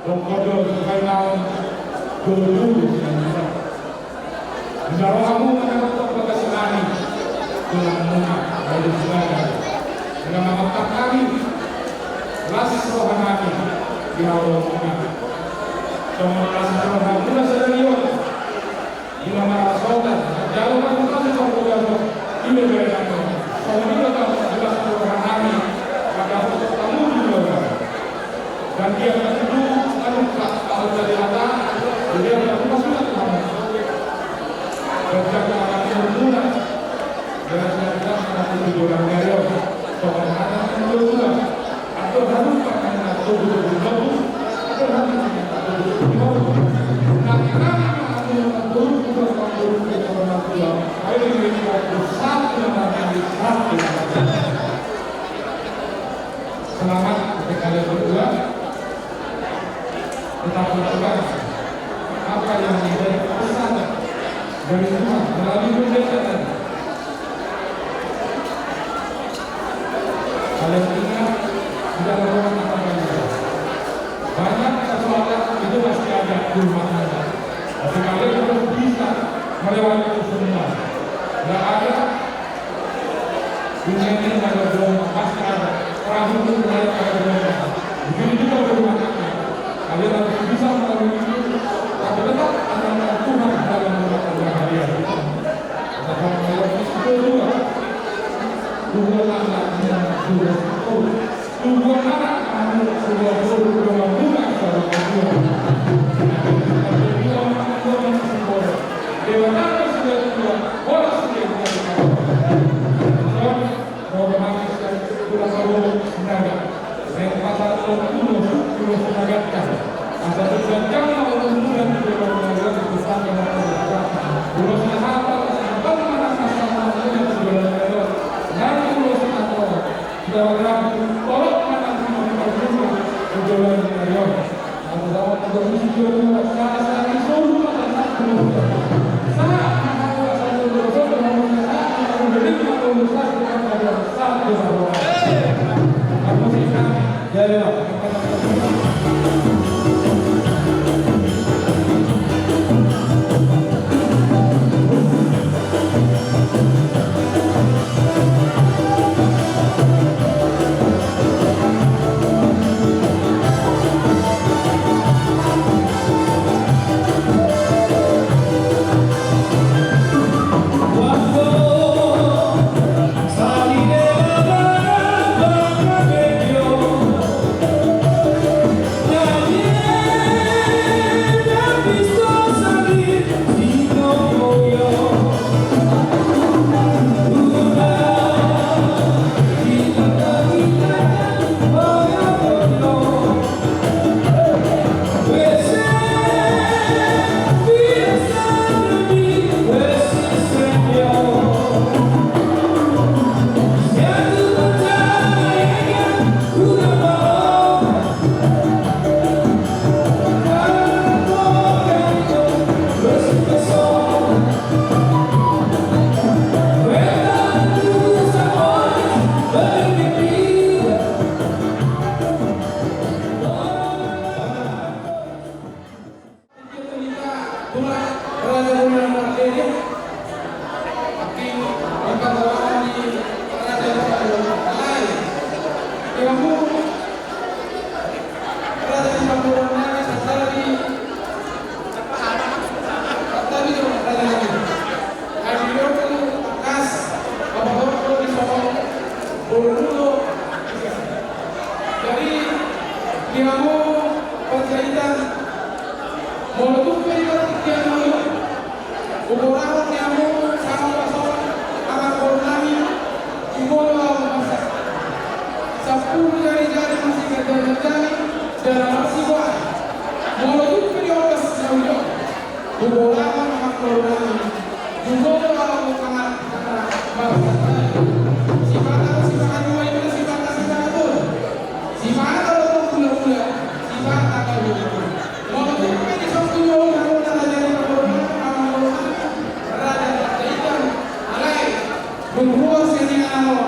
Pokok do supai naung jodoh di sini. Jalo hamu manang tong bagas nami. Tulang muna, dari Sinaga. Dengan mengatakan kami, las roha nami, di awal muna. Songon las roha muna sadari on. Di mana soda, jalo kan kita di Samboja, di Medan, sama juga kan jelas roha nami, maka untuk kamu juga. Dan dia tentu, anu, tak tahu dari mana, dia tak tahu maksudnya apa. Kerja anak yang muda, dan saya tidak mengaku di orang kaya, soal anak yang muda. Selamat untuk kalian berdua. Tetap lakukan apa yang menjadi pesan dari Tuhan melalui pendeta tadi. Kalian ingat, di dalam rumah tangga kalian, banyak persoalan itu pasti ada di rumah tangga. Tapi kalian harus bisa melewati itu semua. Nggak ada dunia ini nggak ada bohong, pasti ada. Perahu itu nggak ada bohong. Begitu juga rumah tangga. Kalian harus bisa melalui itu. Tapi tetap andalkan Tuhan dalam rumah tangga kalian. Dua anak, dua anak, dua anak. Naeng pasahat ulos, ulos Sinaga. Asa tujuan jama umumna di dalam ulos Sinaga. Ulos Sinaga, ulos Sinaga, ulos Sinaga. Nang ulos Sinaga. Sudah ragu, tolong mana di dalam ulos Sinaga. Jadi, di hamu Panjaitan, molo tung pe di partingkian on, huborahon di hamu sangap pasoran, amangboru nami, jumolo ahu masa. Sampulu jari-jari masiganjang-ganjangi, jala marsiboan. Molo tung pe di ombas na ujung, huborahon amangboru nami, jumolo ahu mangan. Sipata, sipata dua itu, sipata, sipata dua. Sipata do hula-hula, sipata do hula-hula. Molo tung pe di son tu jolo, molo na jadi panggoran, panggoran, raja, raja ikan, alai, berbuat seni alo,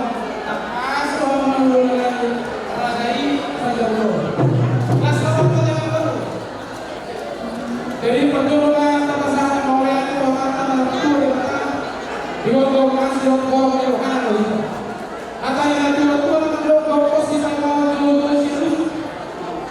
tak pas, oh, molo lagi, raja i, raja ulo. Las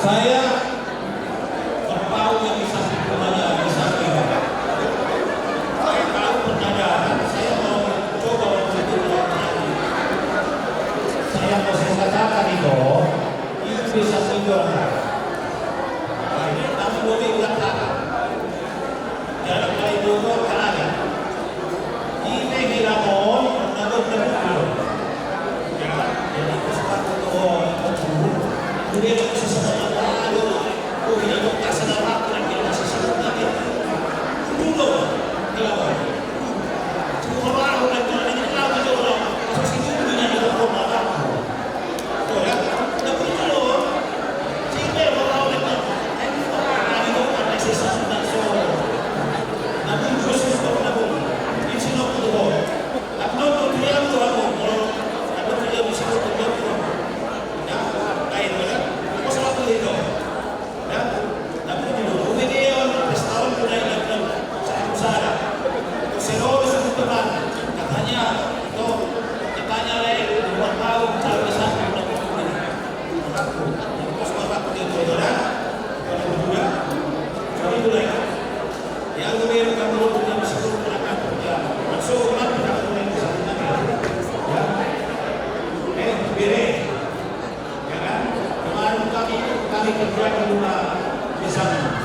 Saya Kepala yang bisa dipercaya, bisa dipercaya. Saya tahu pertanyaan, saya mau coba untuk itu. Saya mau saya katakan itu, itu bisa tidur. Tapi boleh dikatakan. Jalan paling bodoh kan ada. Ime hilang on, namun namun. Ya, jadi aku sempat foto on, aku dulu. Kemudian aku sesama lalu, aku hilang on, tak sadar aku lagi, masih sadar lagi. Dulu, hilang on. Cuma orang aku lagi, lagi, lagi, lagi, lagi, masih sibuk dengan hilang on, apa? Ya kan? Kemarin kami, kami kerja di rumah di sana.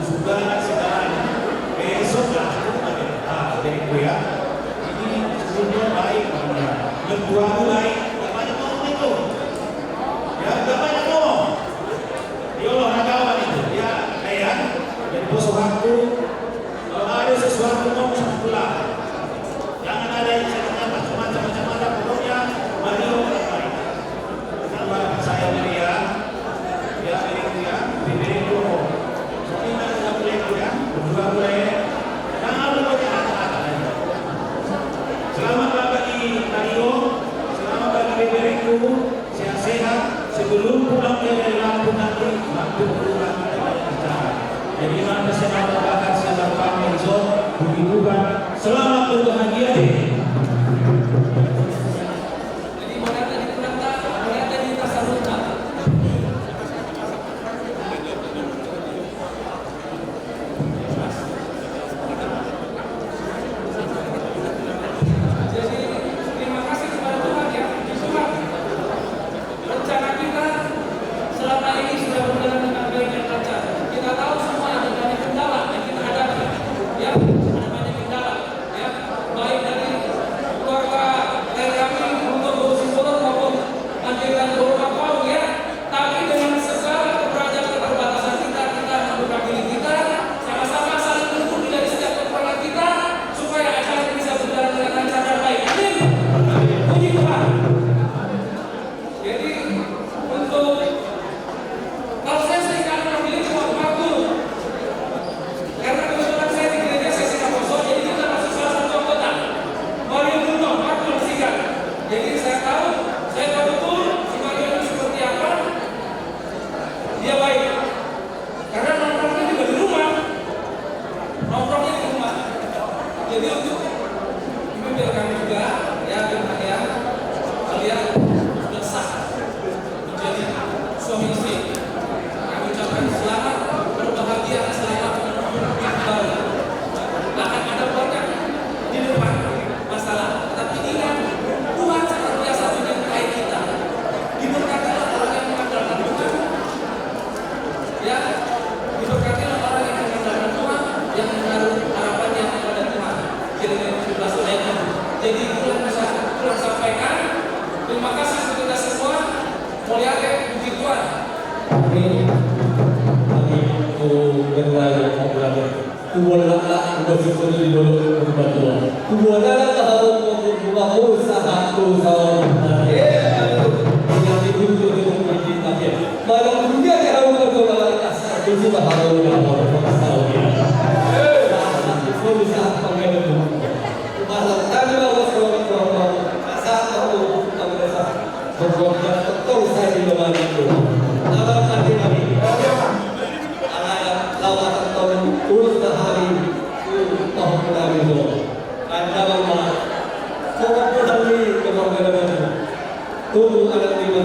Sudah sekarang besok lah. Ah, jadi itu ya. Ini sebelumnya baik, namanya. Mertuamu baik, gak banyak ngomong itu. Ya, gak banyak ngomong. Ya Allah, nagawan itu. Ya, ya. Jadi bos waktu, kalau ada sesuatu ngomong sama pulang. Jangan ada yang saya katakan macam-macam, macam-macam. Pokoknya, mari orang baik. Nama saya Miriam. Ya, Miriam. Bibirku. Saya ingat dengan beliau, ya. Berdua mulai. Jangan lupa kata-kata. Selamat bagi Mario. Selamat bagi bibirku. Sehat-sehat, sebelum pulang ke Lampung nanti, waktu pulang kita bicara. Jadi, mari saya tambahkan, saya tambahkan, puji Tuhan, selamat berbahagia deh. Jadi, terima kasih kepada Tuhan, ya. Puji Tuhan. Rencana kita selama ini sudah berjalan dengan baik dan lancar. Kita tahu semua ada banyak kendala yang kita hadapi. Ya, ada banyak kendala. Ya, Jadi untuk dipimpin kami juga, ya, dengan ya, kalian sudah sah menjadi suami istri. Kami ucapkan selamat berbahagia, selamat menempuh hidup baru. Akan ada banyak di depan masalah, tapi ingat, Tuhan senantiasa menyertai kita. Diberkatilah orang yang mengandalkan Tuhan. Ya, diberkatilah orang yang mengandalkan Tuhan, yang menaruh harapannya kepada Tuhan. Jeremia tujuh belas ayat tujuh. Jadi itulah yang bisa Tuhan sampaikan. Terima kasih untuk kita semua. Mauliate, puji Tuhan. Amin. Amin. Oh, benar, benar. Tubuan laklak, tubuan sipulu di bolo, tubuan tua. Tubuan laklak, tubuan tua, tubuan tua, sahat, tubuan tua. Eh, aduh. Yang di bulu, tubuan tua, tubuan tua. Malam dunia, dia tahu, tubuan tua, sahat, tubuan tua, tubuan tua. Malam tadi, malam, malam, malam. Sahat, tubuan tua, tubuan tua. Pokokna tong sai di lomana tu. Tama mati nami. Ala lawa tong urus na hami. Tu tohon nami do. Kanda mama. Pokokna nami kemanggalan. Tunggu anak lima.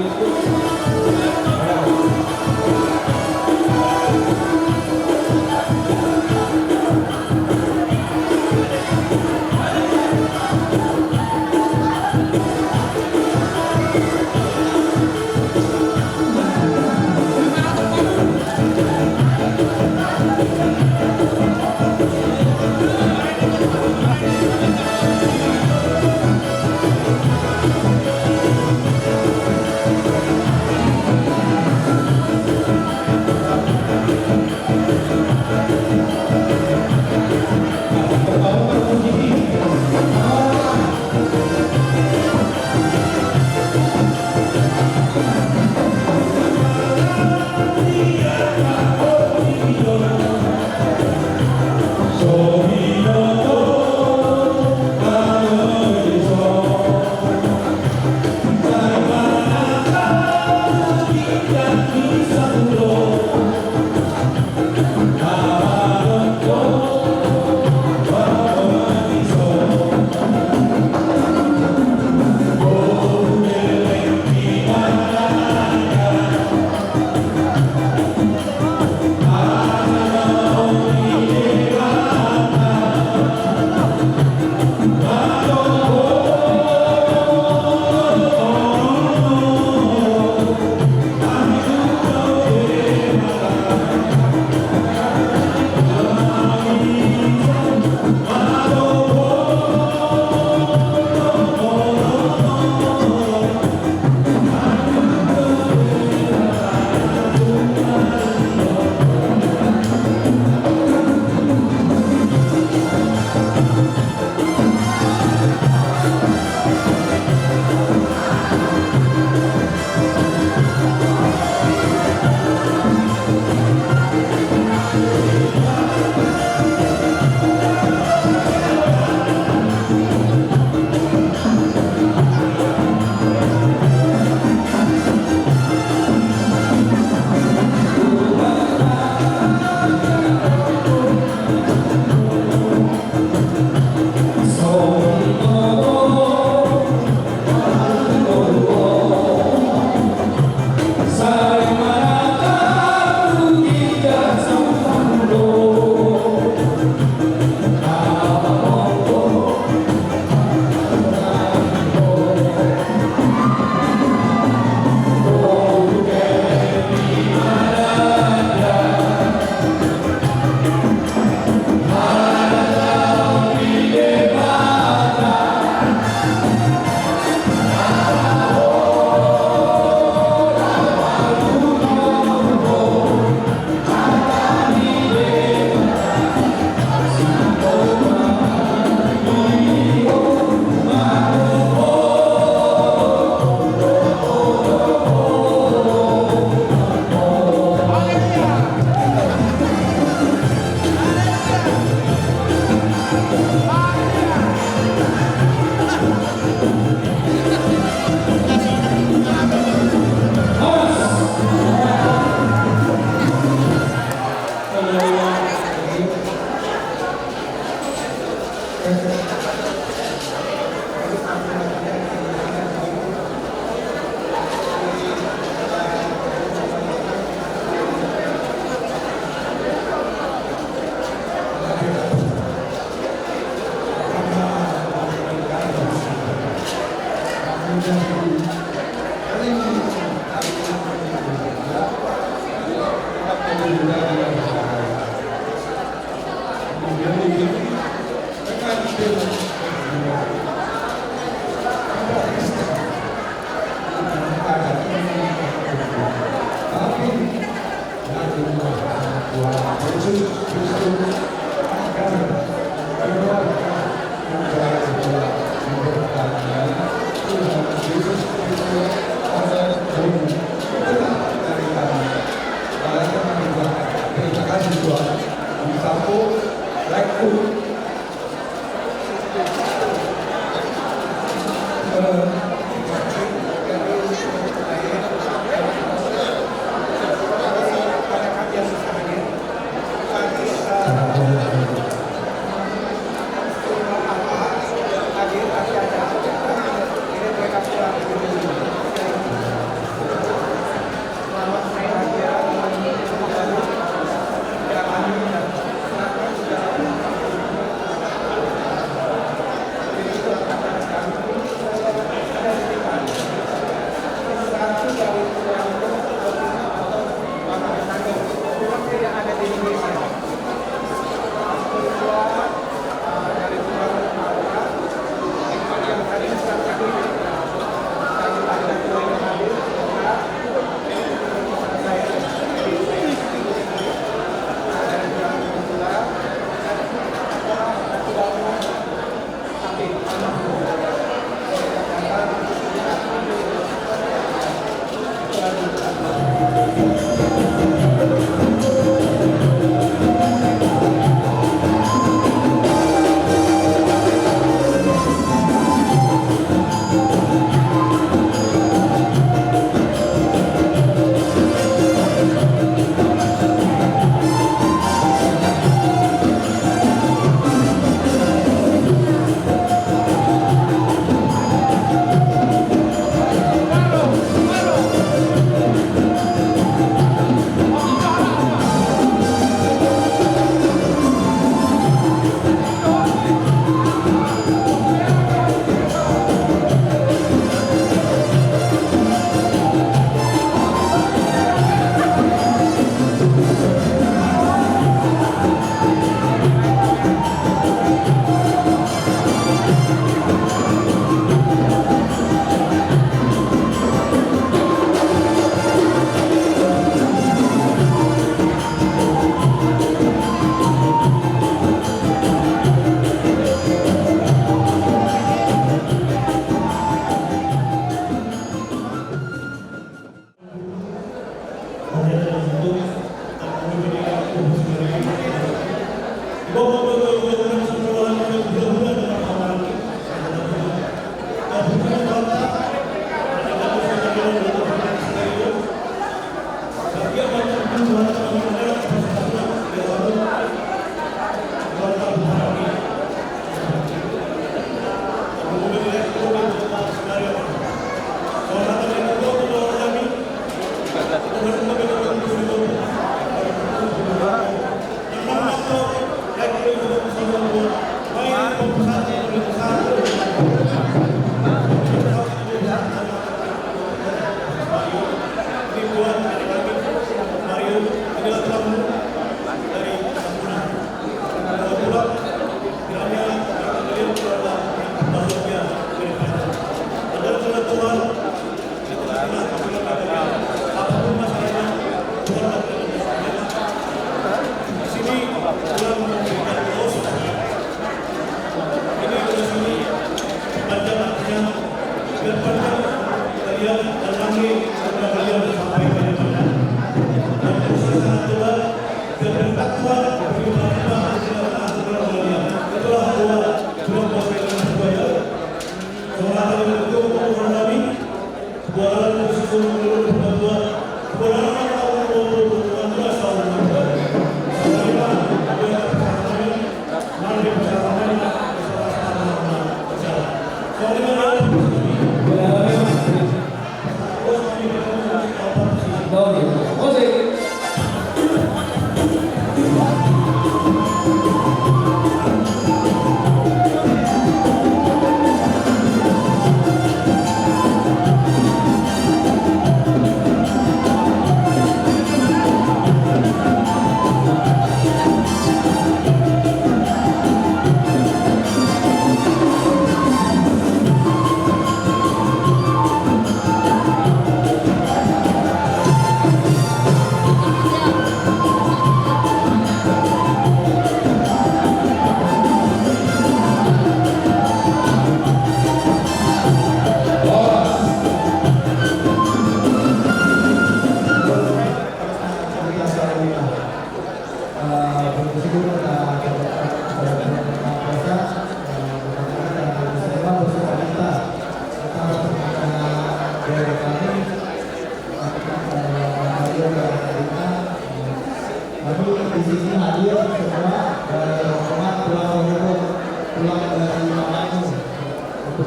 Di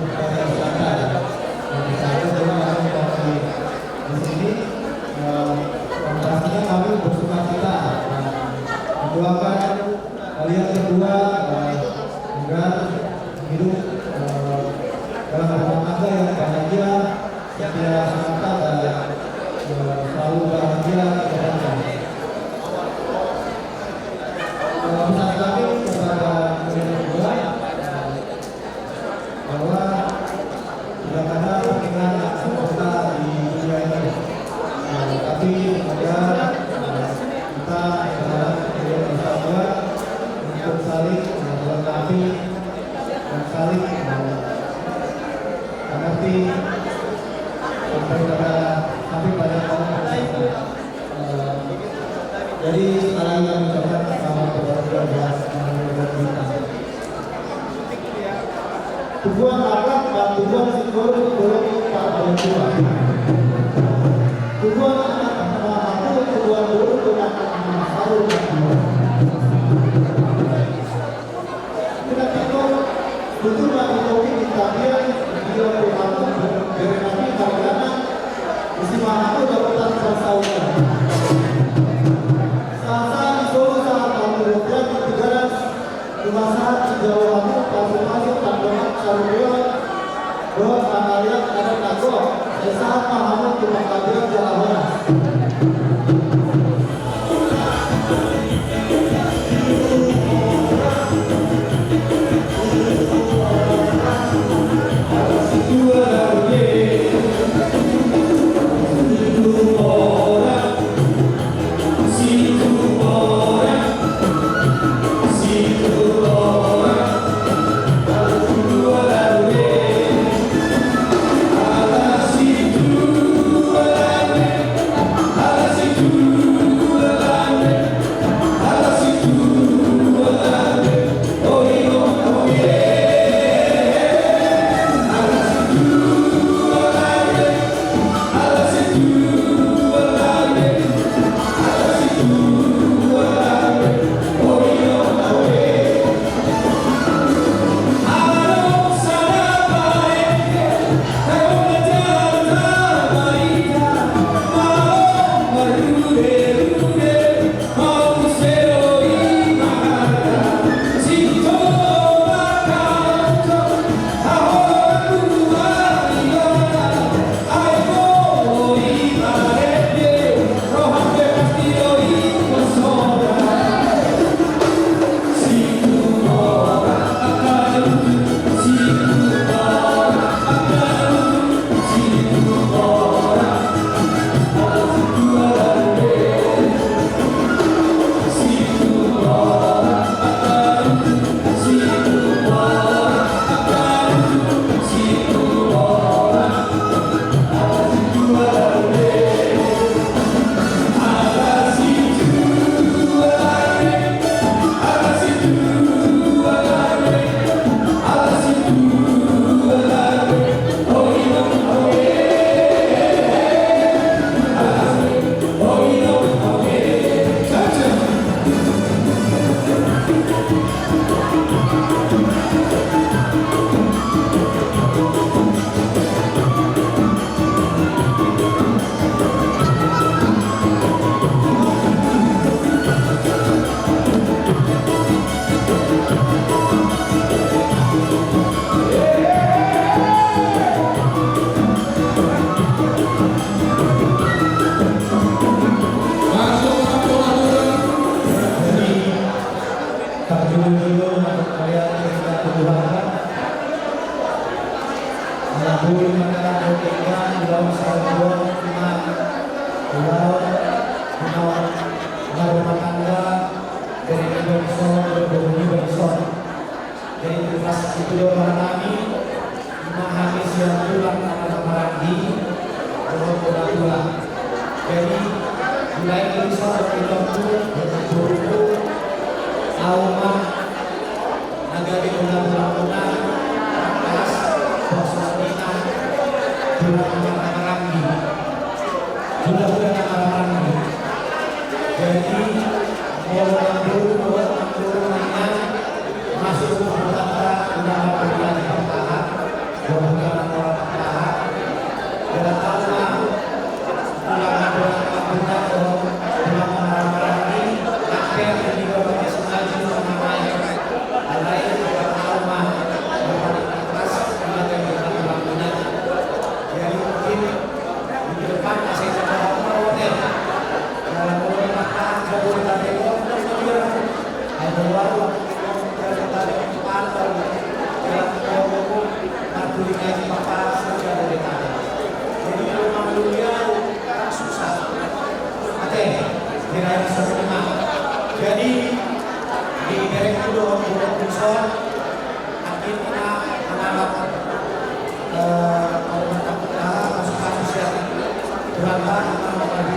sini, eh, yang pastinya kami bersuka cita, eh, mendoakan kalian berdua, eh, agar hidup, eh, dalam rumah tangga yang bahagia, setia semata, dan, eh, selalu bahagia ke depannya. Eh, pesan kami kepada kalian berdua, eh, bahwa tidak ada pernikahan yang sempurna di dunia ini. Eh, tapi semoga, eh, kita dalam kehidupan bersama untuk saling, eh, melengkapi dan saling, eh, mengerti sampai pada, sampai pada tahun bersama. Eh, jadi sekali lagi kami ucapkan selamat berbahagia buat Mario dan Bintang. Tubuan anak dan tubuan sikor, tubuan anak, tubuan boru, tubuan anak, tubuan boru, tubuan anak, tubuan boru. Tutu ma di topi di tapian, di topi aku, bere nami Mariana, isi ma aku dapotan parsaulian. Sahat-sahat ni solu sahat hamu dohot tigaras, tumasahat di jabu hamu, pasu-pasu, pandongan, sarupeon, dohot pangalian, dohot na gok, sai sahat ma hamu tu panggabean jala horas. Parjolo-jolo na hupangalian hita tu Tuhanta. Ala boi ma hita dohot denggan, ulaon saur matua, ima ulaon, ima marrumah tangga, bere ni bangso, dohot boru ni bangso. Jadi, terima kasih tu dohot nami. Ima hami sian tulang na marhahamaranggi dohot bona tulang. Jadi, mulai dari saat itu, boruku, au ma na gabe bona tulang, bona tulang, pas, pos, tulang na marhahamaranggi. Tulang na marhahamaranggi. Jadi, molo na boru, molo na boru, na masuk tu Tuhanta, ulang tahun na bertahan.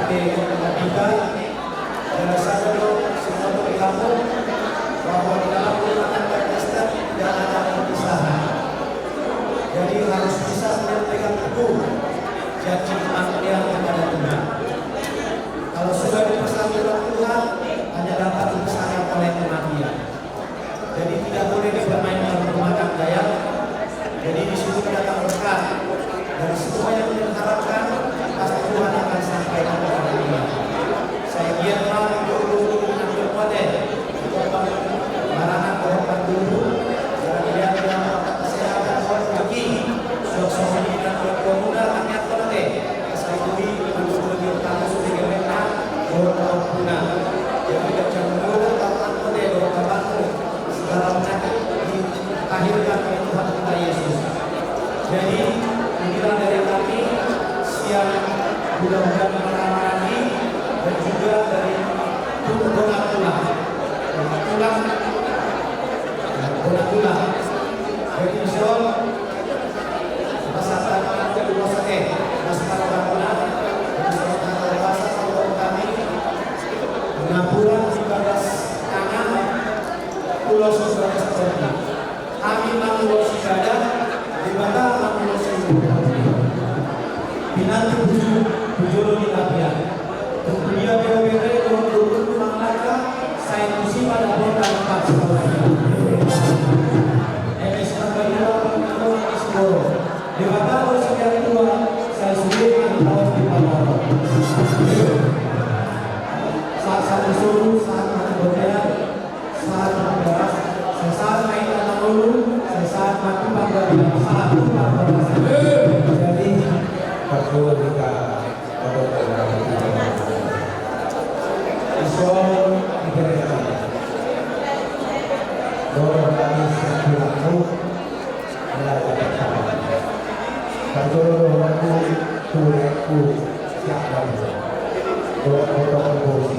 Kita, dari satu, semua tergabung, bahwa di dalam rumah tangga Kristen tidak ada perpisahan. Jadi harus bisa berpegang teguh janji iman kepada Tuhan. Kalau sudah dipersatukan Tuhan, hanya dapat dipisahkan oleh kematian. Jadi tidak boleh dipermainkan rumah tangga, ya. Jadi di situ datang berkat. Dan semua yang kita harapkan, pasti Tuhan akan sampaikan kepada kita. Saya giat, Bang, untuk dulu dengan berkuat, ya. Untuk Bang, Maranatha, untuk Bang dulu. Saya giat, Bang, untuk kesehatan, Bang, rezeki. Suasana ini dan berkemudahan, rakyat, Bang, ya. Asa i do i, manjou di hita sude gabe na, dohot pahompu na. Jadi, gabe na dohot pahompu na, dohot pahompu na. Segala penyakit dilahirkan oleh Tuhan kita Yesus. Jadi, inilah dari kami sian Budabuda Maranggi dan juga dari Tulang Tulang. Tulang Tulang. Jadi, insya Allah, Pasahat ma tu ulos, eh, pasahat ma tu ulos, pasahat ma tu ulos, pasahat ma tu ulos, kami, napuran di bagas tangan, ulos di bagas tangan. Hami mangulosi sada, Debata mangulosi umpur. Pinanti bujur, bujur di lapian. Tutu dia bere-bere, dohot dohot mangalangka, sai tusi ma dapot na paksa. Emes Margarida, Margarida, Emes Boro. Debata do sude tua, sai sude ma dapot di pamoro. Sahat-sahat ni solu, sahat ma tu bontean, sahat ma tu boras, sahat ma tu na mangolu, sahat ma tu panggabean, sahat tu panggabean. Jadi, parjolo hita. Ison iberengkon. Dohot hami sian tulangmu, mauliate hami. Parjolo dohononku tu lelengku sian hamu. Dohot botoku bosi.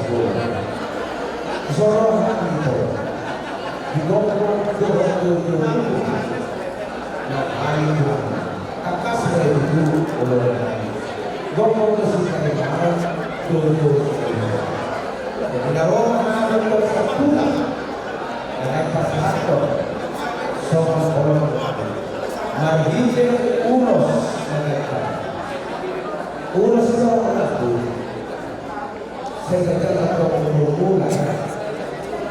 Ison roha hami tu ho. Di gokhon dohot di ujung. Na paling tua. Tangkas ma i tutu, olo nami. Gokhon do sitaringanan, dohot sitaringanan. Jadi na ro ma hami tu sampulu. Na naeng pasahathon songon holong. Marhite ulos na naeng pasahathon. Ulos do, ulos do. Sai gabe na tong formula,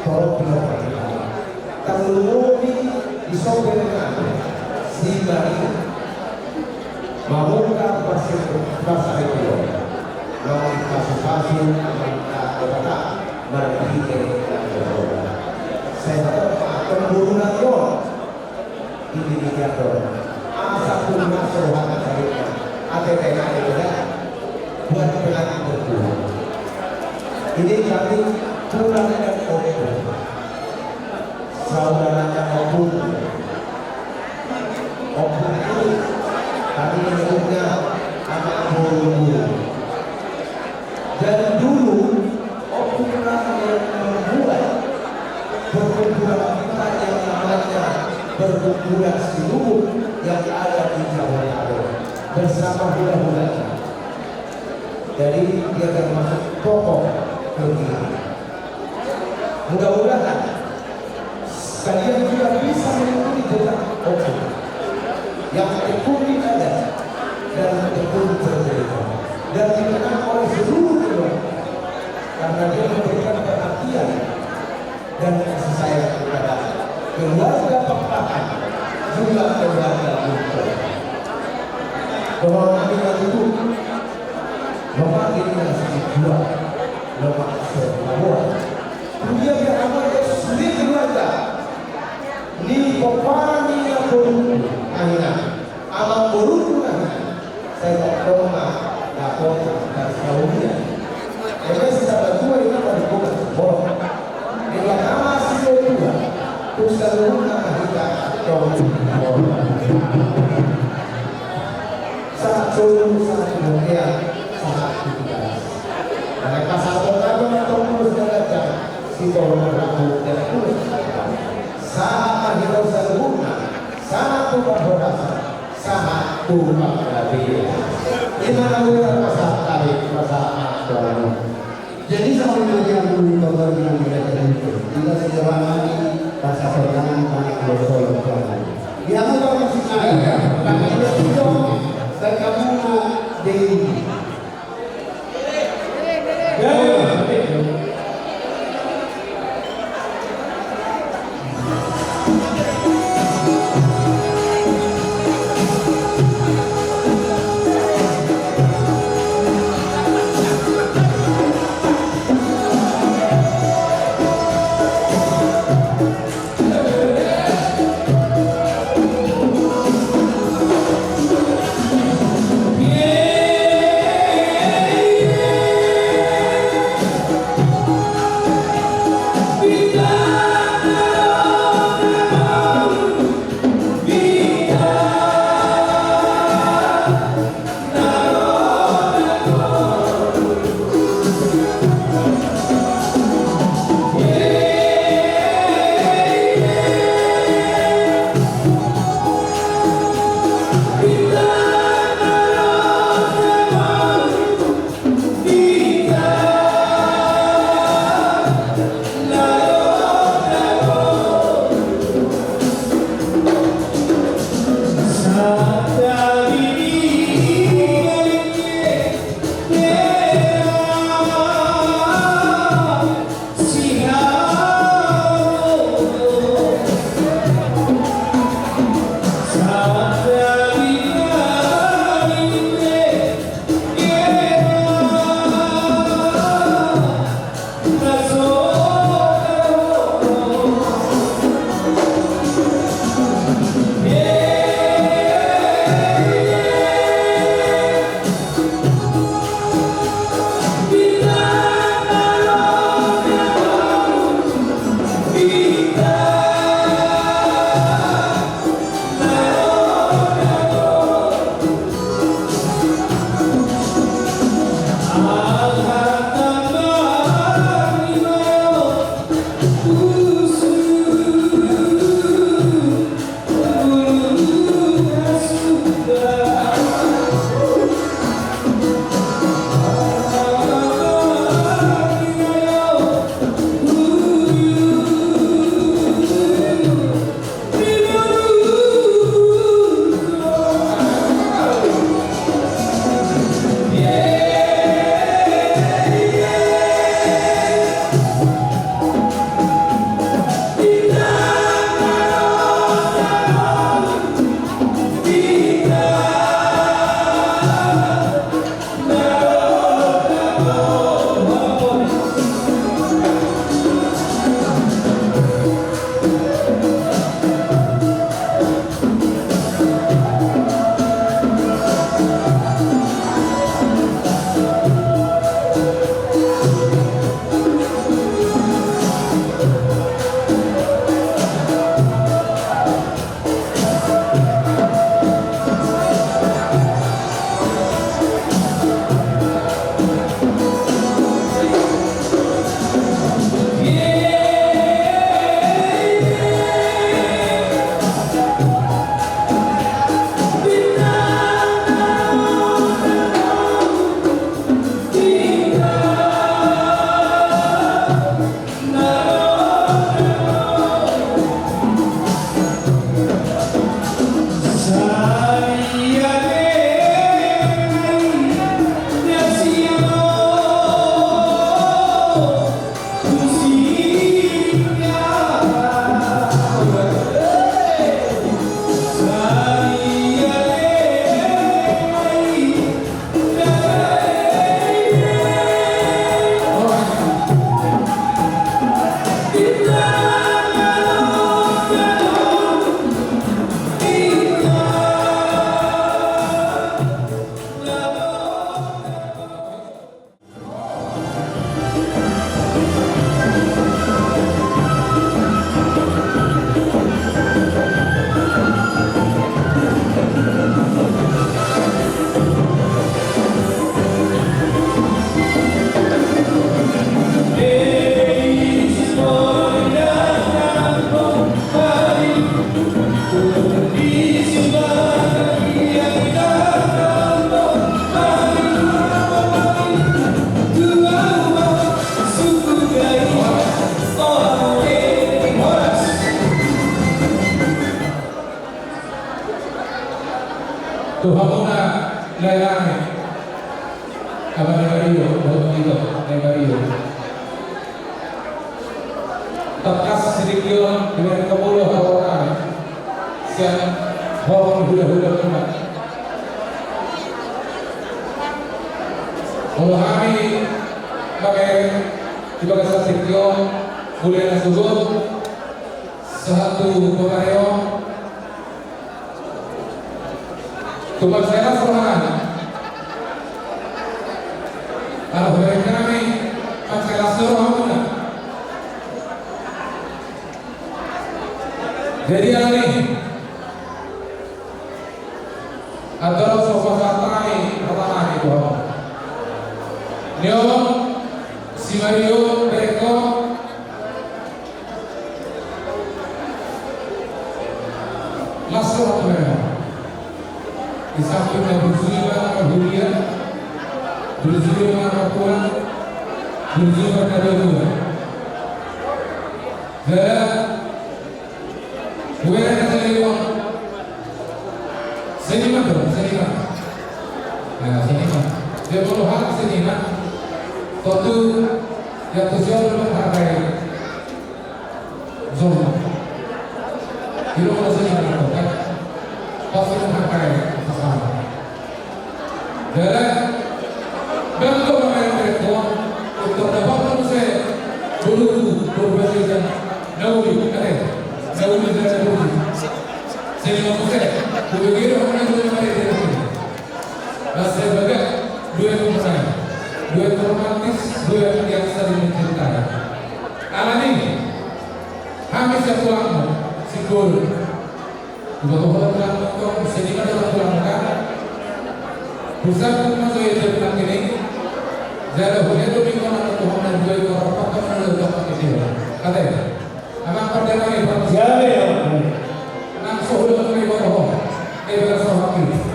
tong formula. Tarlumobi di son pe na, si Maria, mamungka parsaripeon, mangasupasu, mangasupasu, marhite na formula. Sai gabe na tong formula. Ini dia tuh. Asa pun masuk hati saya. Ada tengah itu ya. Buat pelatih berguru. Ini kami pulang dan ompu. Saudaranya ompu. Ompu ini kami menyebutnya anak burung. Dan dulu, ompu kami yang membuat perkumpulan kita yang namanya Perkumpulan Siluhut yang ada di Jabodetabek bersama hula-hulanya. Jadi, dia termasuk tokoh pembina. Mudah-mudahan kalian juga bisa mengikuti jejak ompu yang tekun di adat dan tekun bergereja dan dikenal oleh seluruh keluarga karena dia memberikan perhatian dan kasih sayang kepada keluarga Pakpahan juga keluarga Guntur. Bahwa kami itu memanggil yang sedikit dua, lemak semua. Kemudian dia aman dari sulit keluarga. Ni pomparan ni amangboru, akhirnya amangboru, akhirnya saya tak pernah dapat dari Saudi. Jadi saya tak tahu ini apa di kota. Boh. Dia nama si kedua. Terus kalau nama kita tahu. Sahat solu, sahat bontean, sahat tu tigaras. Karena pasal pertama, tong ulos dan gajah, si tolong berlaku dan ulos. Sahat mahirau saluhutna, sahat tu parhorasan, sahat tu panggabean. Jadi sama dengan yang dulu gambar yang mereka itu, tinggal sejarah lagi, rasa senang, mana kalau sholat jangan. Yang apa masih ada? Kami itu dong, dan kamu mah Dewi. Tu hamuna lae nami, Amang Mario, Amang Ito, Amang Mario. Tangkas sitingki on dibereng hamu do haroronami sian horong hulahula muna. Molo hami mamereng di bagasan tingki on, mauliate ma sahat tu pamarehon. Tumpak saya suara. Kalau mereka kami pakai lasur hamuna. Jadi, ani, antara sofa satani pertama itu. Nyo si Mario Beko. Las roha tu Tuhan. Di samping na burju i ma na marhuria, burju i ma na martua, burju i ma na martua. Jala hubereng hata ni on. Seniman do, seniman. Nah, seniman. Dia perlu hak seniman. Tentu yang khusus menghargai. Zona. Ilo molo seniman do kan. Pasti menghargai sesama. Jala, bangga ma mamereng tu on, untuk dapotan muse boru, boru basa i na uli, ate, na uli jala na uli. Seniman muse, boru giri, orang yang boleh mamereng. Basa i bagak, duet muse, duet romantis, duet yang saling mencintai. Alani, hami sian tulangmu, si Gol. Iboto ho do tulang, seniman do tulang kan. Pusat tu maso itu nangkining. Jala hunia do minggu nang tu hona dua itu rapat kan, nang tu rapat itu. Ate. Amang pardana ni, Pak. Jale, ya. Nang sohulon ni boto ho. Eh, bela sohaki.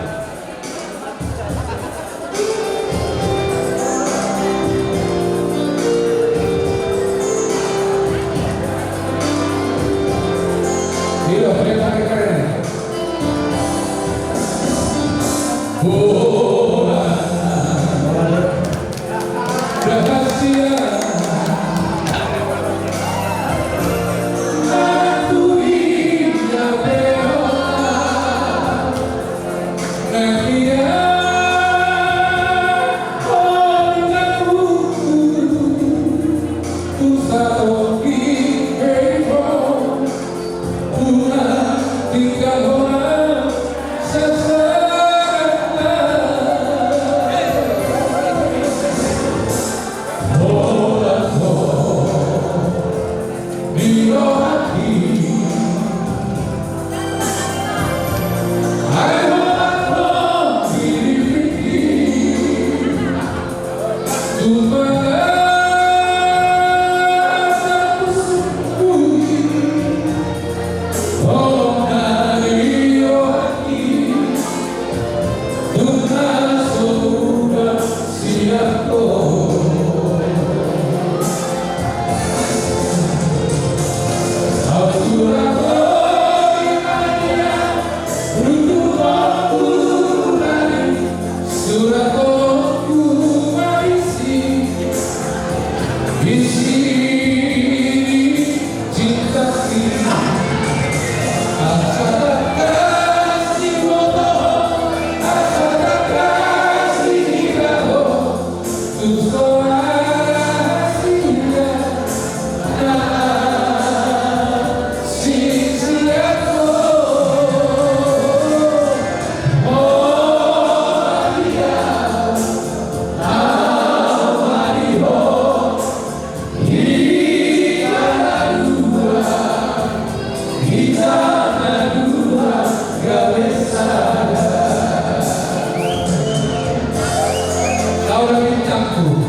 Taula bintangku,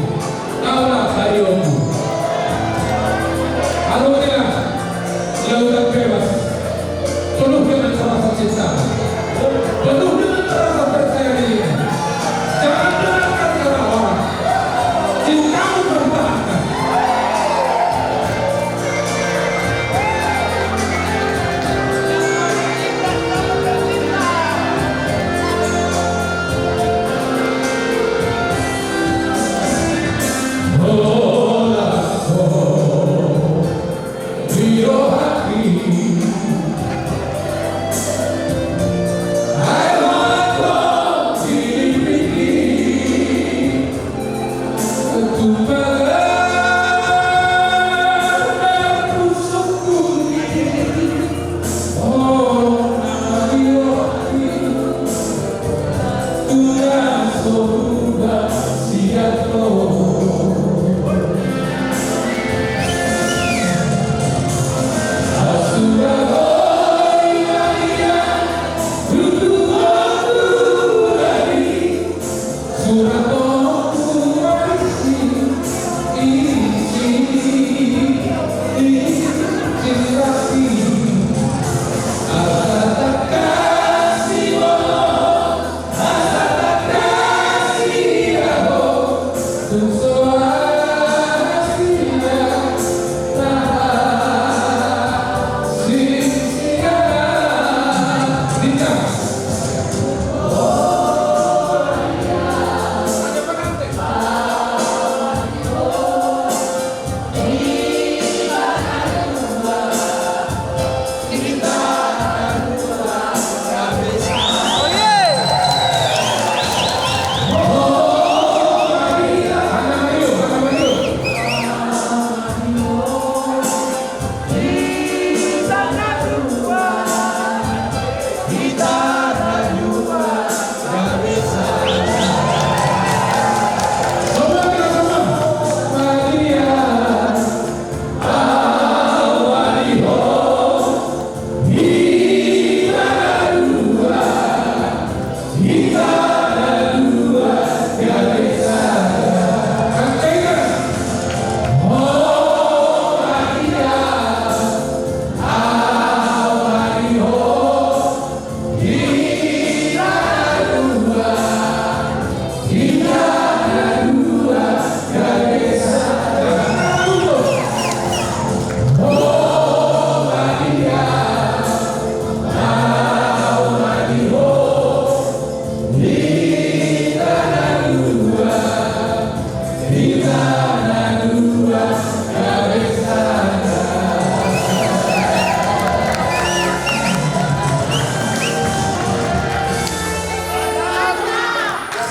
taula barionku. Alo tela, lautan bebas. Penuh dengan rasa cinta. Penuh dengan rasa percaya diri. Jangan dengarkan kata orang. Cintamu pertahankan.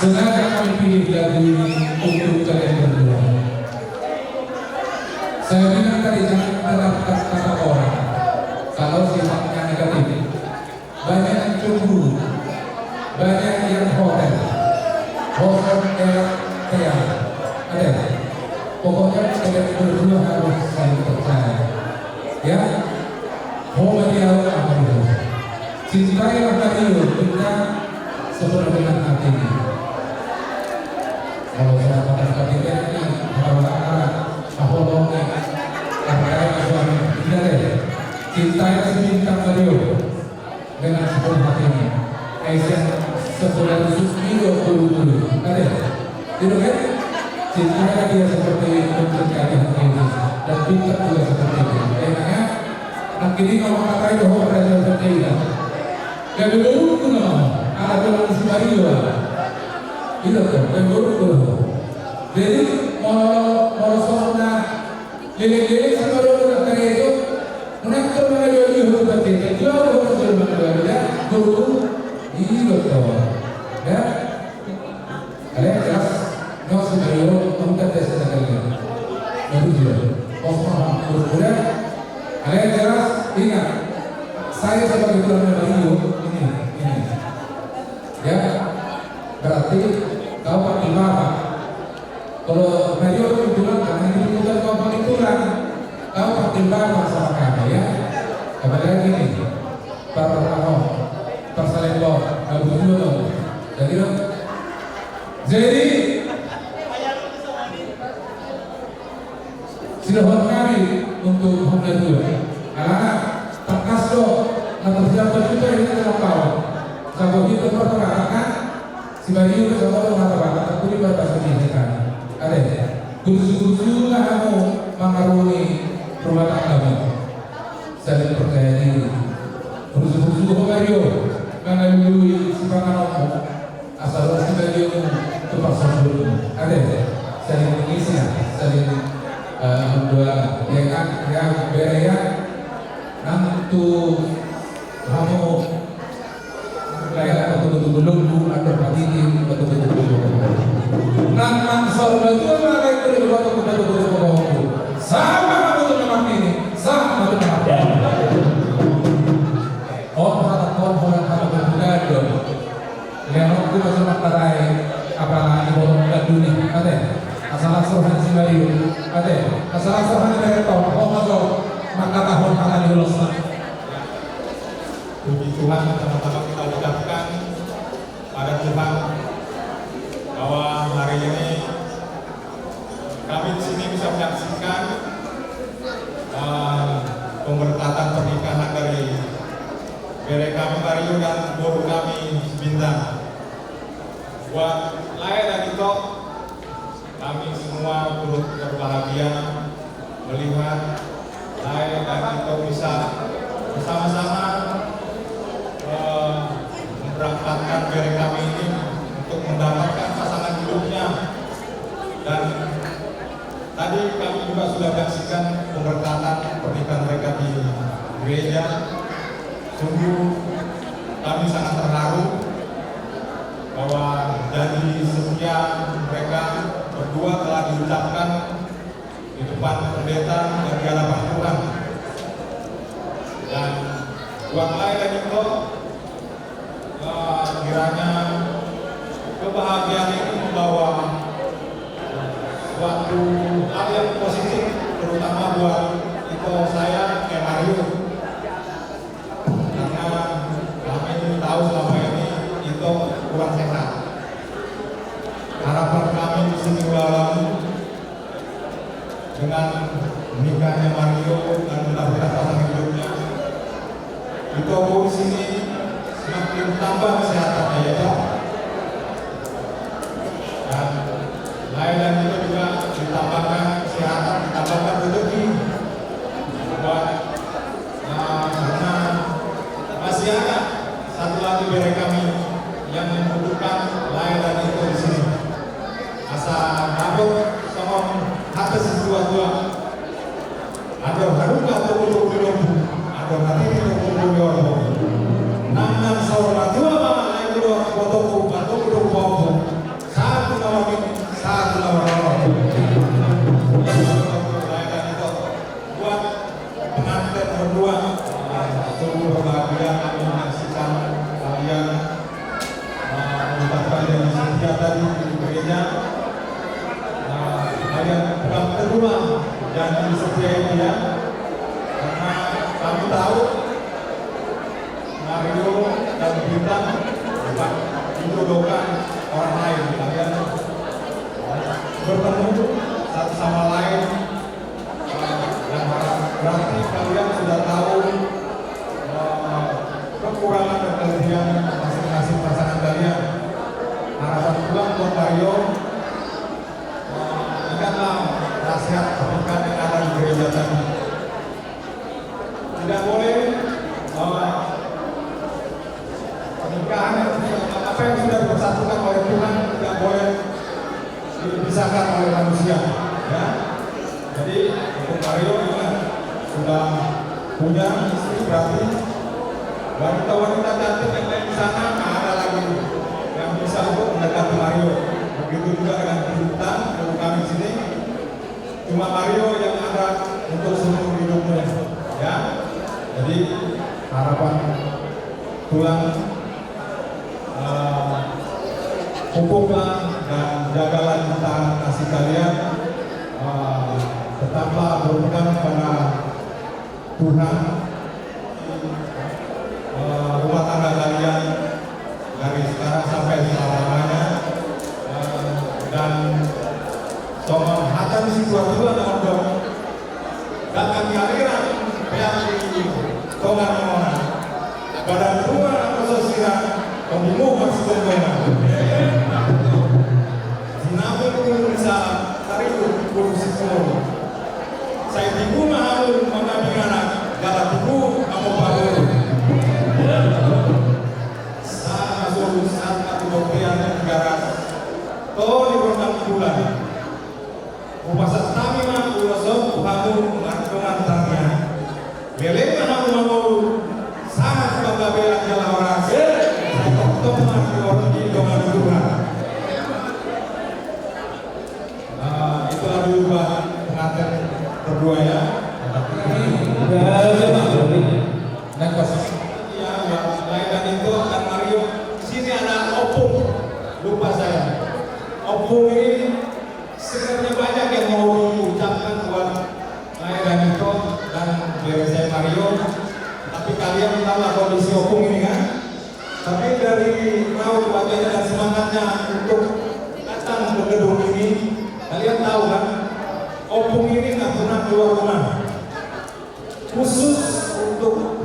Sengaja kami pilih lagu ini untuk kalian berdua. Saya bilang tadi, jangan dengar kata-kata orang kalau sifatnya negatif. Banyak yang cemburu, banyak yang hotel, hotel R T A. Ada. Pokoknya kalian berdua harus saling percaya. Ya. Ho ma di ahu, ahu ma di ho. Cintailah Mario, cinta sepenuh dengan hatimu. Kalau saya katakan tidak, ini harus ada, apa namanya, apa namanya, suami. Tidak ada. Cintailah si bintang Mario dengan sepenuh hatimu. Ai sian saudara Sukmiro dulu-dulu. Ada. Itu kan? Cintailah dia seperti mencintai Tuhan Yesus. Dan bintang juga seperti itu. Ya, ya. Nangkin i ma mangkatai dohot raja seperti itu. Gabe borungku nama. Anak orang si Mario. Itu kan, gabe borungku nama. Jadi, molo, molo songon na leleng-leleng si Mario na karejo. Menang tu mangajo-ajo tu pati. Jauh tu mangajo-ajo. Borungku. Itu kan. Ya. Alai jelas, nggak usah Mario, kamu kan biasa tanggal ini. Baru juga. Pos paham, baru udah. Alai jelas, ingat, saya sebagai tulang Mario, ini, ini. Ya, berarti kau panggil bapak. Kalau Mario itu tulang, karena ini bukan kau panggil tulang. Kau panggil bapak sama kami, ya. Apalagi ini, Pak Prabowo, Pak Salembor, Pak Bujuno. Jadi, dong. Jadi, sidohon nami untuk hom na dua. Alana, tangkas do, na tersiap berjuta ini terlampau. Sabotnyo pertama kan, si Mario sama orang mata-mata, tapi di batasan ini kan. Ada, burju-burju lah kamu mengarungi rumah tanggamu. Saling percaya diri. Burju-burju ho Mario, mangalului sipanganon ho. Asal si Mario tu parsondulmu. Ada, saling mengisi lah, saling, eh, mendoakan. Ya kan, ya, bere ya. Nang tu hamu Kaya batu-batu gulungku, andor patiti, batu-batu gulungku. Nang mangsa batu, nang kayu gulungku, batu-batu gulungku. Sama hamu tu nang marnini, sama tu nang marnini. On hata, on holan hata berbulan do. Leonku masuk makarai, apalagi bolong kaduni, ate. Asal asal han si Mario, ate. Asal asal han direktor, oh masuk, maka tahun hata di ulos. Puji Tuhan, pertama-tama kita ucapkan pada Tuhan bahwa hari ini kami di sini bisa menyaksikan, eh, pemberkatan pernikahan dari bere kami Mario dan boru kami Bintang. Buat lae dan ito, kami semua turut berbahagia melihat lae dan ito bisa bersama-sama, eh, Dari kami ini untuk mendapatkan pasangan hidupnya. Dan tadi kami juga sudah menyaksikan pemberkatan pernikahan mereka di gereja. Sungguh kami sangat terharu bahwa janji setia mereka berdua telah diucapkan di depan pendeta dan di hadapan Tuhan. Dan buat lae dan ito, eh, kiranya kebahagiaan ini membawa suatu hal yang positif, terutama buat ito saya, eh, Mario. Karena kami tahu selama ini ito kurang sehat. Harapan kami di sini ulang-ulang dengan nikahnya Mario dan mendapatkan pasangan hidupnya, ito di sini semakin tambah kesehatannya, ya toh. Dan lae dan ito juga ditambahkan kesehatan, ditambahkan rezeki buat Nah, karena masih ada satu lagi bere kami yang membutuhkan lae dan ito di sini. Asa dapot songon hata situa-tua. Andor halumpang togu-togu di lombu, andor hatiti togu-togu di horbo. Nang na saur matua ma lae muna botoku, botoku, botoku. Satu nama ini, satu nama. Lae dan ito. Buat pengantin berdua, eh, sungguh berbahagia kami menyaksikan kalian, eh, mengucapkan janji setia tadi di gereja. Eh, kalian pegang teguhlah janji setia itu, ya. Karena kami tahu Mario dan Bintang bukan dijodohkan orang lain. Kalian bertemu satu sama lain. Yang mana berarti kalian sudah tahu, eh, kekurangan dan kelebihan masing-masing pasangan kalian. Harapan pulang buat Mario, eh, ingatlah nasihat pernikahan yang ada di gereja tadi. Tidak boleh, eh, pernikahan yang, apa yang sudah dipersatukan oleh Tuhan tidak boleh dipisahkan oleh manusia, ya. Jadi, untuk Mario juga sudah punya istri, berarti wanita-wanita cantik yang lain di sana nggak ada lagi yang bisa untuk mendekati Mario. Begitu juga dengan Bintang, ibu kami di sini. Cuma Mario yang ada untuk seumur hidupmu, ya. Jadi, harapan pulang, eh, pupuklah dan jagalah cinta kasih kalian. Eh, tetaplah berpegang pada Tuhan, eh, rumah tangga kalian dari sekarang sampai selama-lamanya, eh, dan songon hata ni situa-tua na mandok, dangka ni ariran peang di tonga ni mona, badan dua na so sirang, tombumu marsigomgoman. Sinambung ni salam, taribut bulu singkoru. Sai tibu ma hamu mangabing anak, jala tibu hamu paboru. Sahat ma solu, sahat ma tu bontean Tigaras, toli rondang bulan. Hupasahat hami ma ulos on tu hamu mardongan tangiang. Leleng ma hamu mangolu, sahat panggabean jala horas. Sai tongtong ma diorot ni dongan Tuhan. Ah, itu lagu buat pengantin berdua, ya. Gabe ma. Next. Ya, buat lae dan ito, dan Mario. Sini ada opung. Lupa saya. Opung ini sebenarnya banyak yang mau diucapkan buat lae dan ito dan bere saya Mario. Tapi kalian tahu lah kondisi opung ini, kan? Tapi dari raut wajahnya dan semangatnya untuk datang ke gedung ini, kalian tahu kan, opung ini nggak pernah keluar rumah. Khusus untuk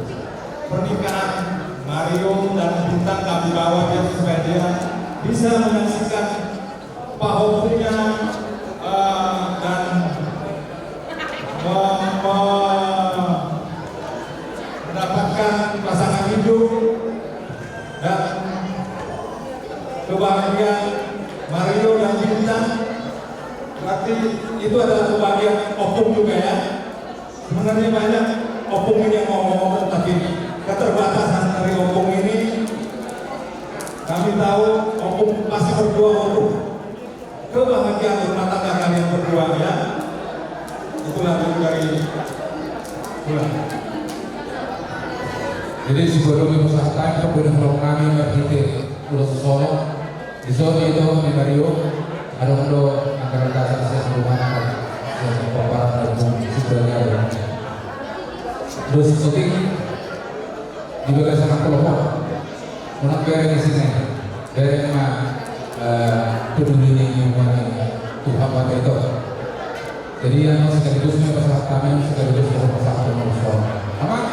pernikahan Mario dan Bintang kami bawa dia supaya dia bisa menyaksikan pahompunya, eh, dan me-, me-, mendapatkan pasangan hidup dan Kebahagiaan Mario dan Bintang, berarti itu adalah kebahagiaan opung juga, ya. Sebenarnya banyak opung ini yang mau ngomong, tapi keterbatasan dari opung ini, kami tahu opung pasti berjuang untuk kebahagiaan rumah tangga kalian berdua, ya. Itulah dari pulang. Jadi, sebelum dipasahat, kepada vlog kami, marhite ulos solo, di sini itu, di Mario, adong do anggaran dasar sias rumah tangga, sias pomparan dan sias. Terus, oke. Di bagasan kelompok. Unang bereng di sini. Bereng ma, eh, peduli ni hubungan ni Tuhan mata itu. Jadi, yang sekaligus main pasal kami, sekaligus main pasal kami. Aman?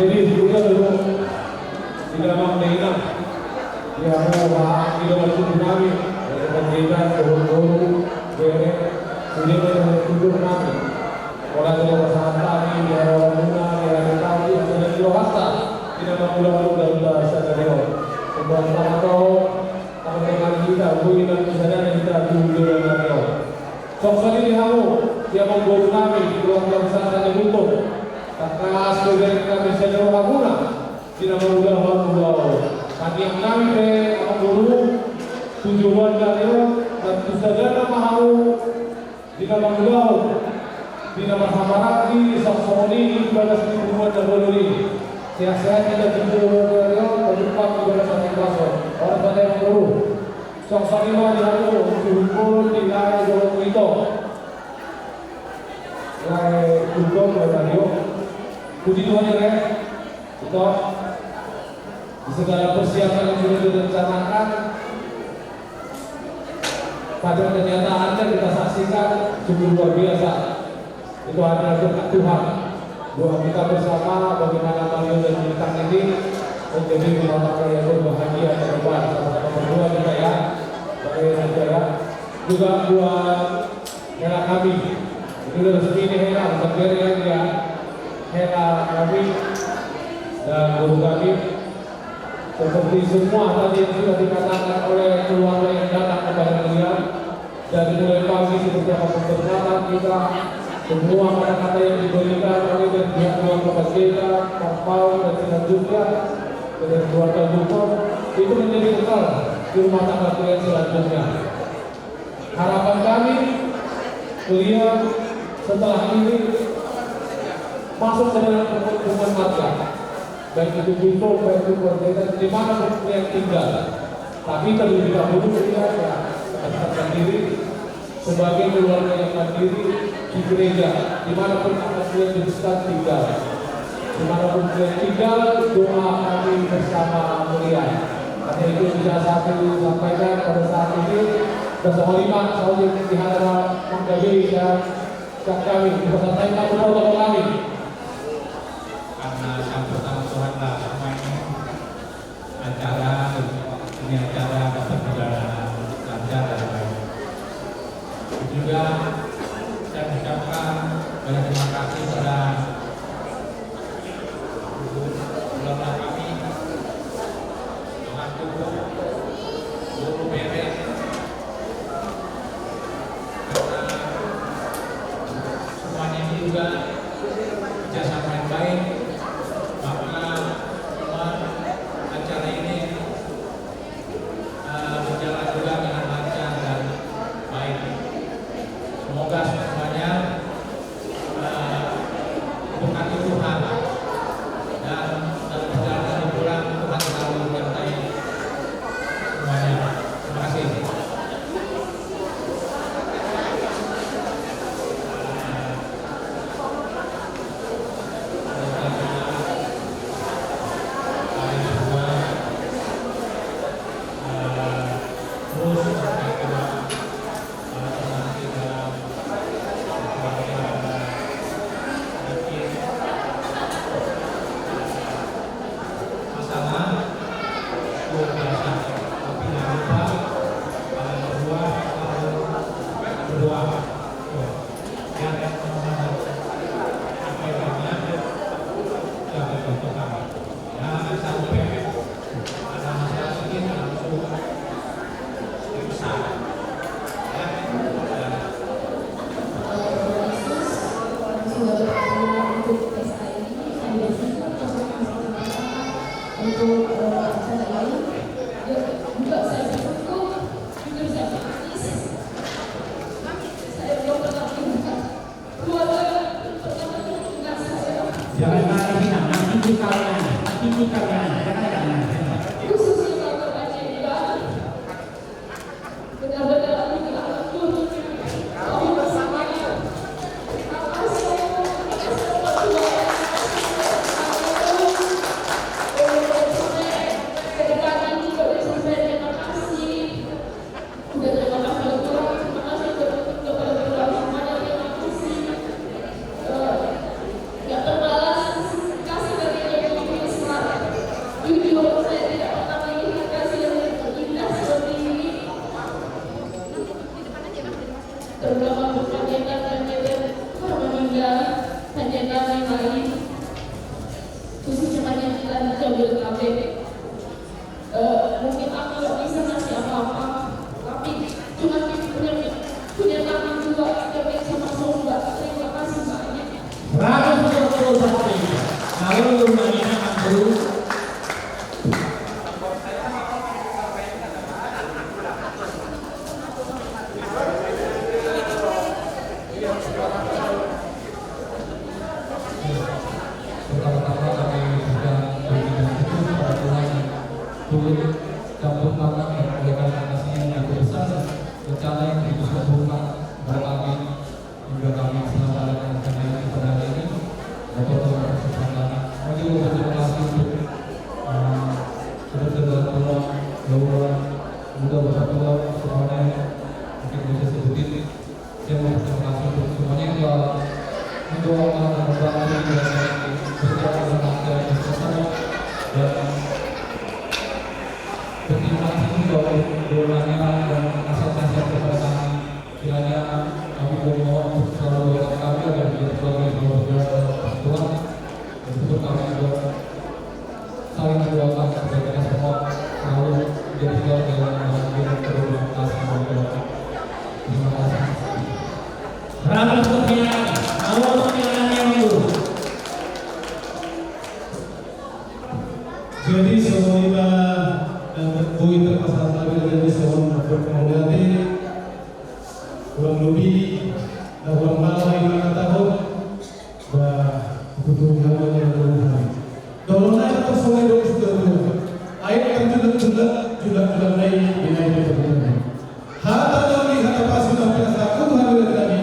Jadi, sudah dulu. Di damang dainang, di hamu haha ni dohot suhut nami, dohot panjaitan, dohot boru, bere, sude ma dohot suhut nami. Molo adong pasahat nami di harapanmuna, di harapan nami, di harapan ni rohanta, di na mangulahon ulaonta sadari on. Semoga tangkas tangkas hita, boi nang di sada hita tu joloan ni ari on. Songon i di hamu, di amangboru nami, keluarga besar Raja Gultom. Tangkas boi bereng nami sian rohamuna di na mangulahon ulaon. Tangiang nami pe, amangboru, tu joloan ni ari on, nang tu sada nama hamu di na mangulahon, di na marhahamaranggi, songon i di bagas ni punguan na bolon i. Sehat-sehat hita tu joloan ni ari on, tajumpang di bagas ni punguan. Horas ma, amangboru. Songon i ma di hamu, suhut bolon di lae dohot ito. Lae Gultom, lae Mario. Puji Tuhan ya, Re. Ito. Di segala persiapan yang sudah direncanakan, pada kenyataannya kita saksikan sungguh luar biasa. Itu adalah berkat Tuhan. Doa kita bersama, bagaimana Mario dan Bintang ini menjadi rumah tangga yang berbahagia ke depan. Sama-sama berdoa kita ya. Doain aja ya. Juga buat hela kami. Ini udah resmi nih hela, bukan bere lagi ya. Hela kami dan guru kami. Seperti semua tadi yang sudah dikatakan oleh keluarga yang datang kepada kalian, dari mulai pagi seperti apa pemberkatan kita, semua kata-kata yang diberikan oleh dari pihak keluarga Panjaitan, Pak Paul, dan selanjutnya dari keluarga Gultom, itu menjadi bekal di rumah tangga kalian selanjutnya. Harapan kami, kalian setelah ini masuk ke dalam rukun marga. Baik itu Gultom, baik itu keluarga kita, di mana pun kalian tinggal. Tapi terlebih dahulu kalian ya, mendaftarkan diri sebagai keluarga yang mandiri di gereja, di mana pun akan kalian teruskan tinggal. Di mana pun kalian tinggal, doa kami bersama kalian. Hanya itu bisa satu sampaikan pada saat ini. Bersama lima, saudara di hadapan Bang Gabe dan Kak kami, dipesan saya satu protokol kami. Karena campur tangan Tuhan lah semua ini. Acara, ini acara dapat berjalan lancar dan baik. Juga saya ucapkan banyak terima kasih pada keluarga kami, Tuhan Tugu, Guru Bebek, karena semuanya ini juga kerjasama yang baik, maka semua acara ini eh, berjalan juga dengan lancar dan baik. Semoga semuanya eh, diberkati Tuhan dan dalam perjalanan pulang Tuhan selalu menyertai semuanya. Terima kasih. Jangan lari, Inang. Nanti di kalangan, nanti di kalangan. Jangan, jangan. Udah, terima kasih, terima kasih kepada semuanya, terima kasih. Eh, nggak terbalas kasih dari Ibu Terutama buat pendeta, pendeta Harmonia, pendeta yang lain, khususnya pendeta di Jabodetabek. Eh, mungkin aku nggak bisa ngasih apa-apa, tapi cuma punya, punya tangan juga, tapi sama sombong. Terima kasih banyak. Seratus dua puluh satu. Kalau belum lagi, Bang Guru. Pertama-tama kami ucapkan terima kasih kepada Tuhan yang turut campur tangan dan memberikan kasih-Nya yang cukup besar, rencana yang begitu sempurna kepada kami, hingga kami bisa merayakan acara ini pada hari ini. Bapak Tuhan, selamat. Kami juga berterima kasih untuk, eh, saudara-saudara tua, Bapak muda, Bapak tua, semuanya, mungkin bisa sebutin. Saya mau berterima kasih untuk semuanya yang telah mendoakan dan membantu di dalam setiap dalam acara ini selesai. Dan berterima kasih juga untuk doanya dan nasihat-nasihat kepada kami. Kiranya kami berdoa untuk selalu doakan kami agar menjadi keluarga yang selalu berdoa dalam persekutuan, dan untuk kami juga saling mendoakan supaya kita semua selalu menjadi keluarga yang bahagia dan penuh dengan kasih dan doa. Terima kasih. Seratus pertanyaan, awal pertanyaannya dulu. Jadi, songon i ma, eh, boi terpasang lagi, jadi songon i ma, berkembang hati, kurang lebih, eh, kurang malam lagi lima tahun. Ba, hutu ni hami na dua puluh hami. Dohonon nai ma songon i do suda-suda. Aek tarjulak-julak, julak-julak nai binahen do tarjulak nai. Hata na uli, hata pasu, na pinasahat tu hami, hami,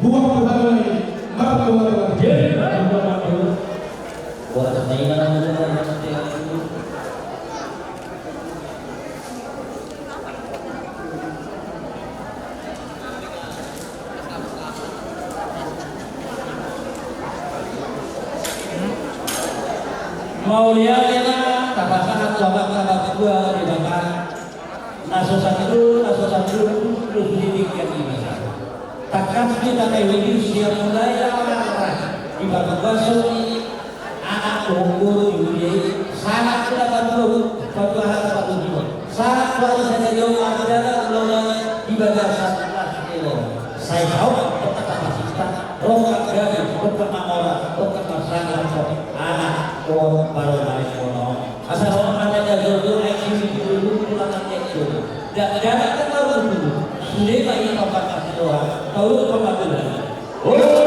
buah tu hami nai, mardoa-doa. Jadi, mardoa-doa. Buat nai na Mauliate ma tapasahat tu Amanta Debata, na so sandok, na so sandok, na so sandok, na so sandok. Tangkas hita na i sian mulai na marhaha di patogason ni anak, boru, boru, di huria i, sahat tu na patua, patua hata patujuhon, sahat tu ari sadari on, ari dalan ulaon i di bagasan las ni roha. Sai saut, tongka na pasinta, tongka gabe, tongka na mora, tongka na sangap, anak, boru, baru, baru, boru. Asa ro ma na jajolo, ai sini dulu, pulang na jajolo. Dakdanak na marungu, sude ma i tongka na siroha, tau tongka na siroha.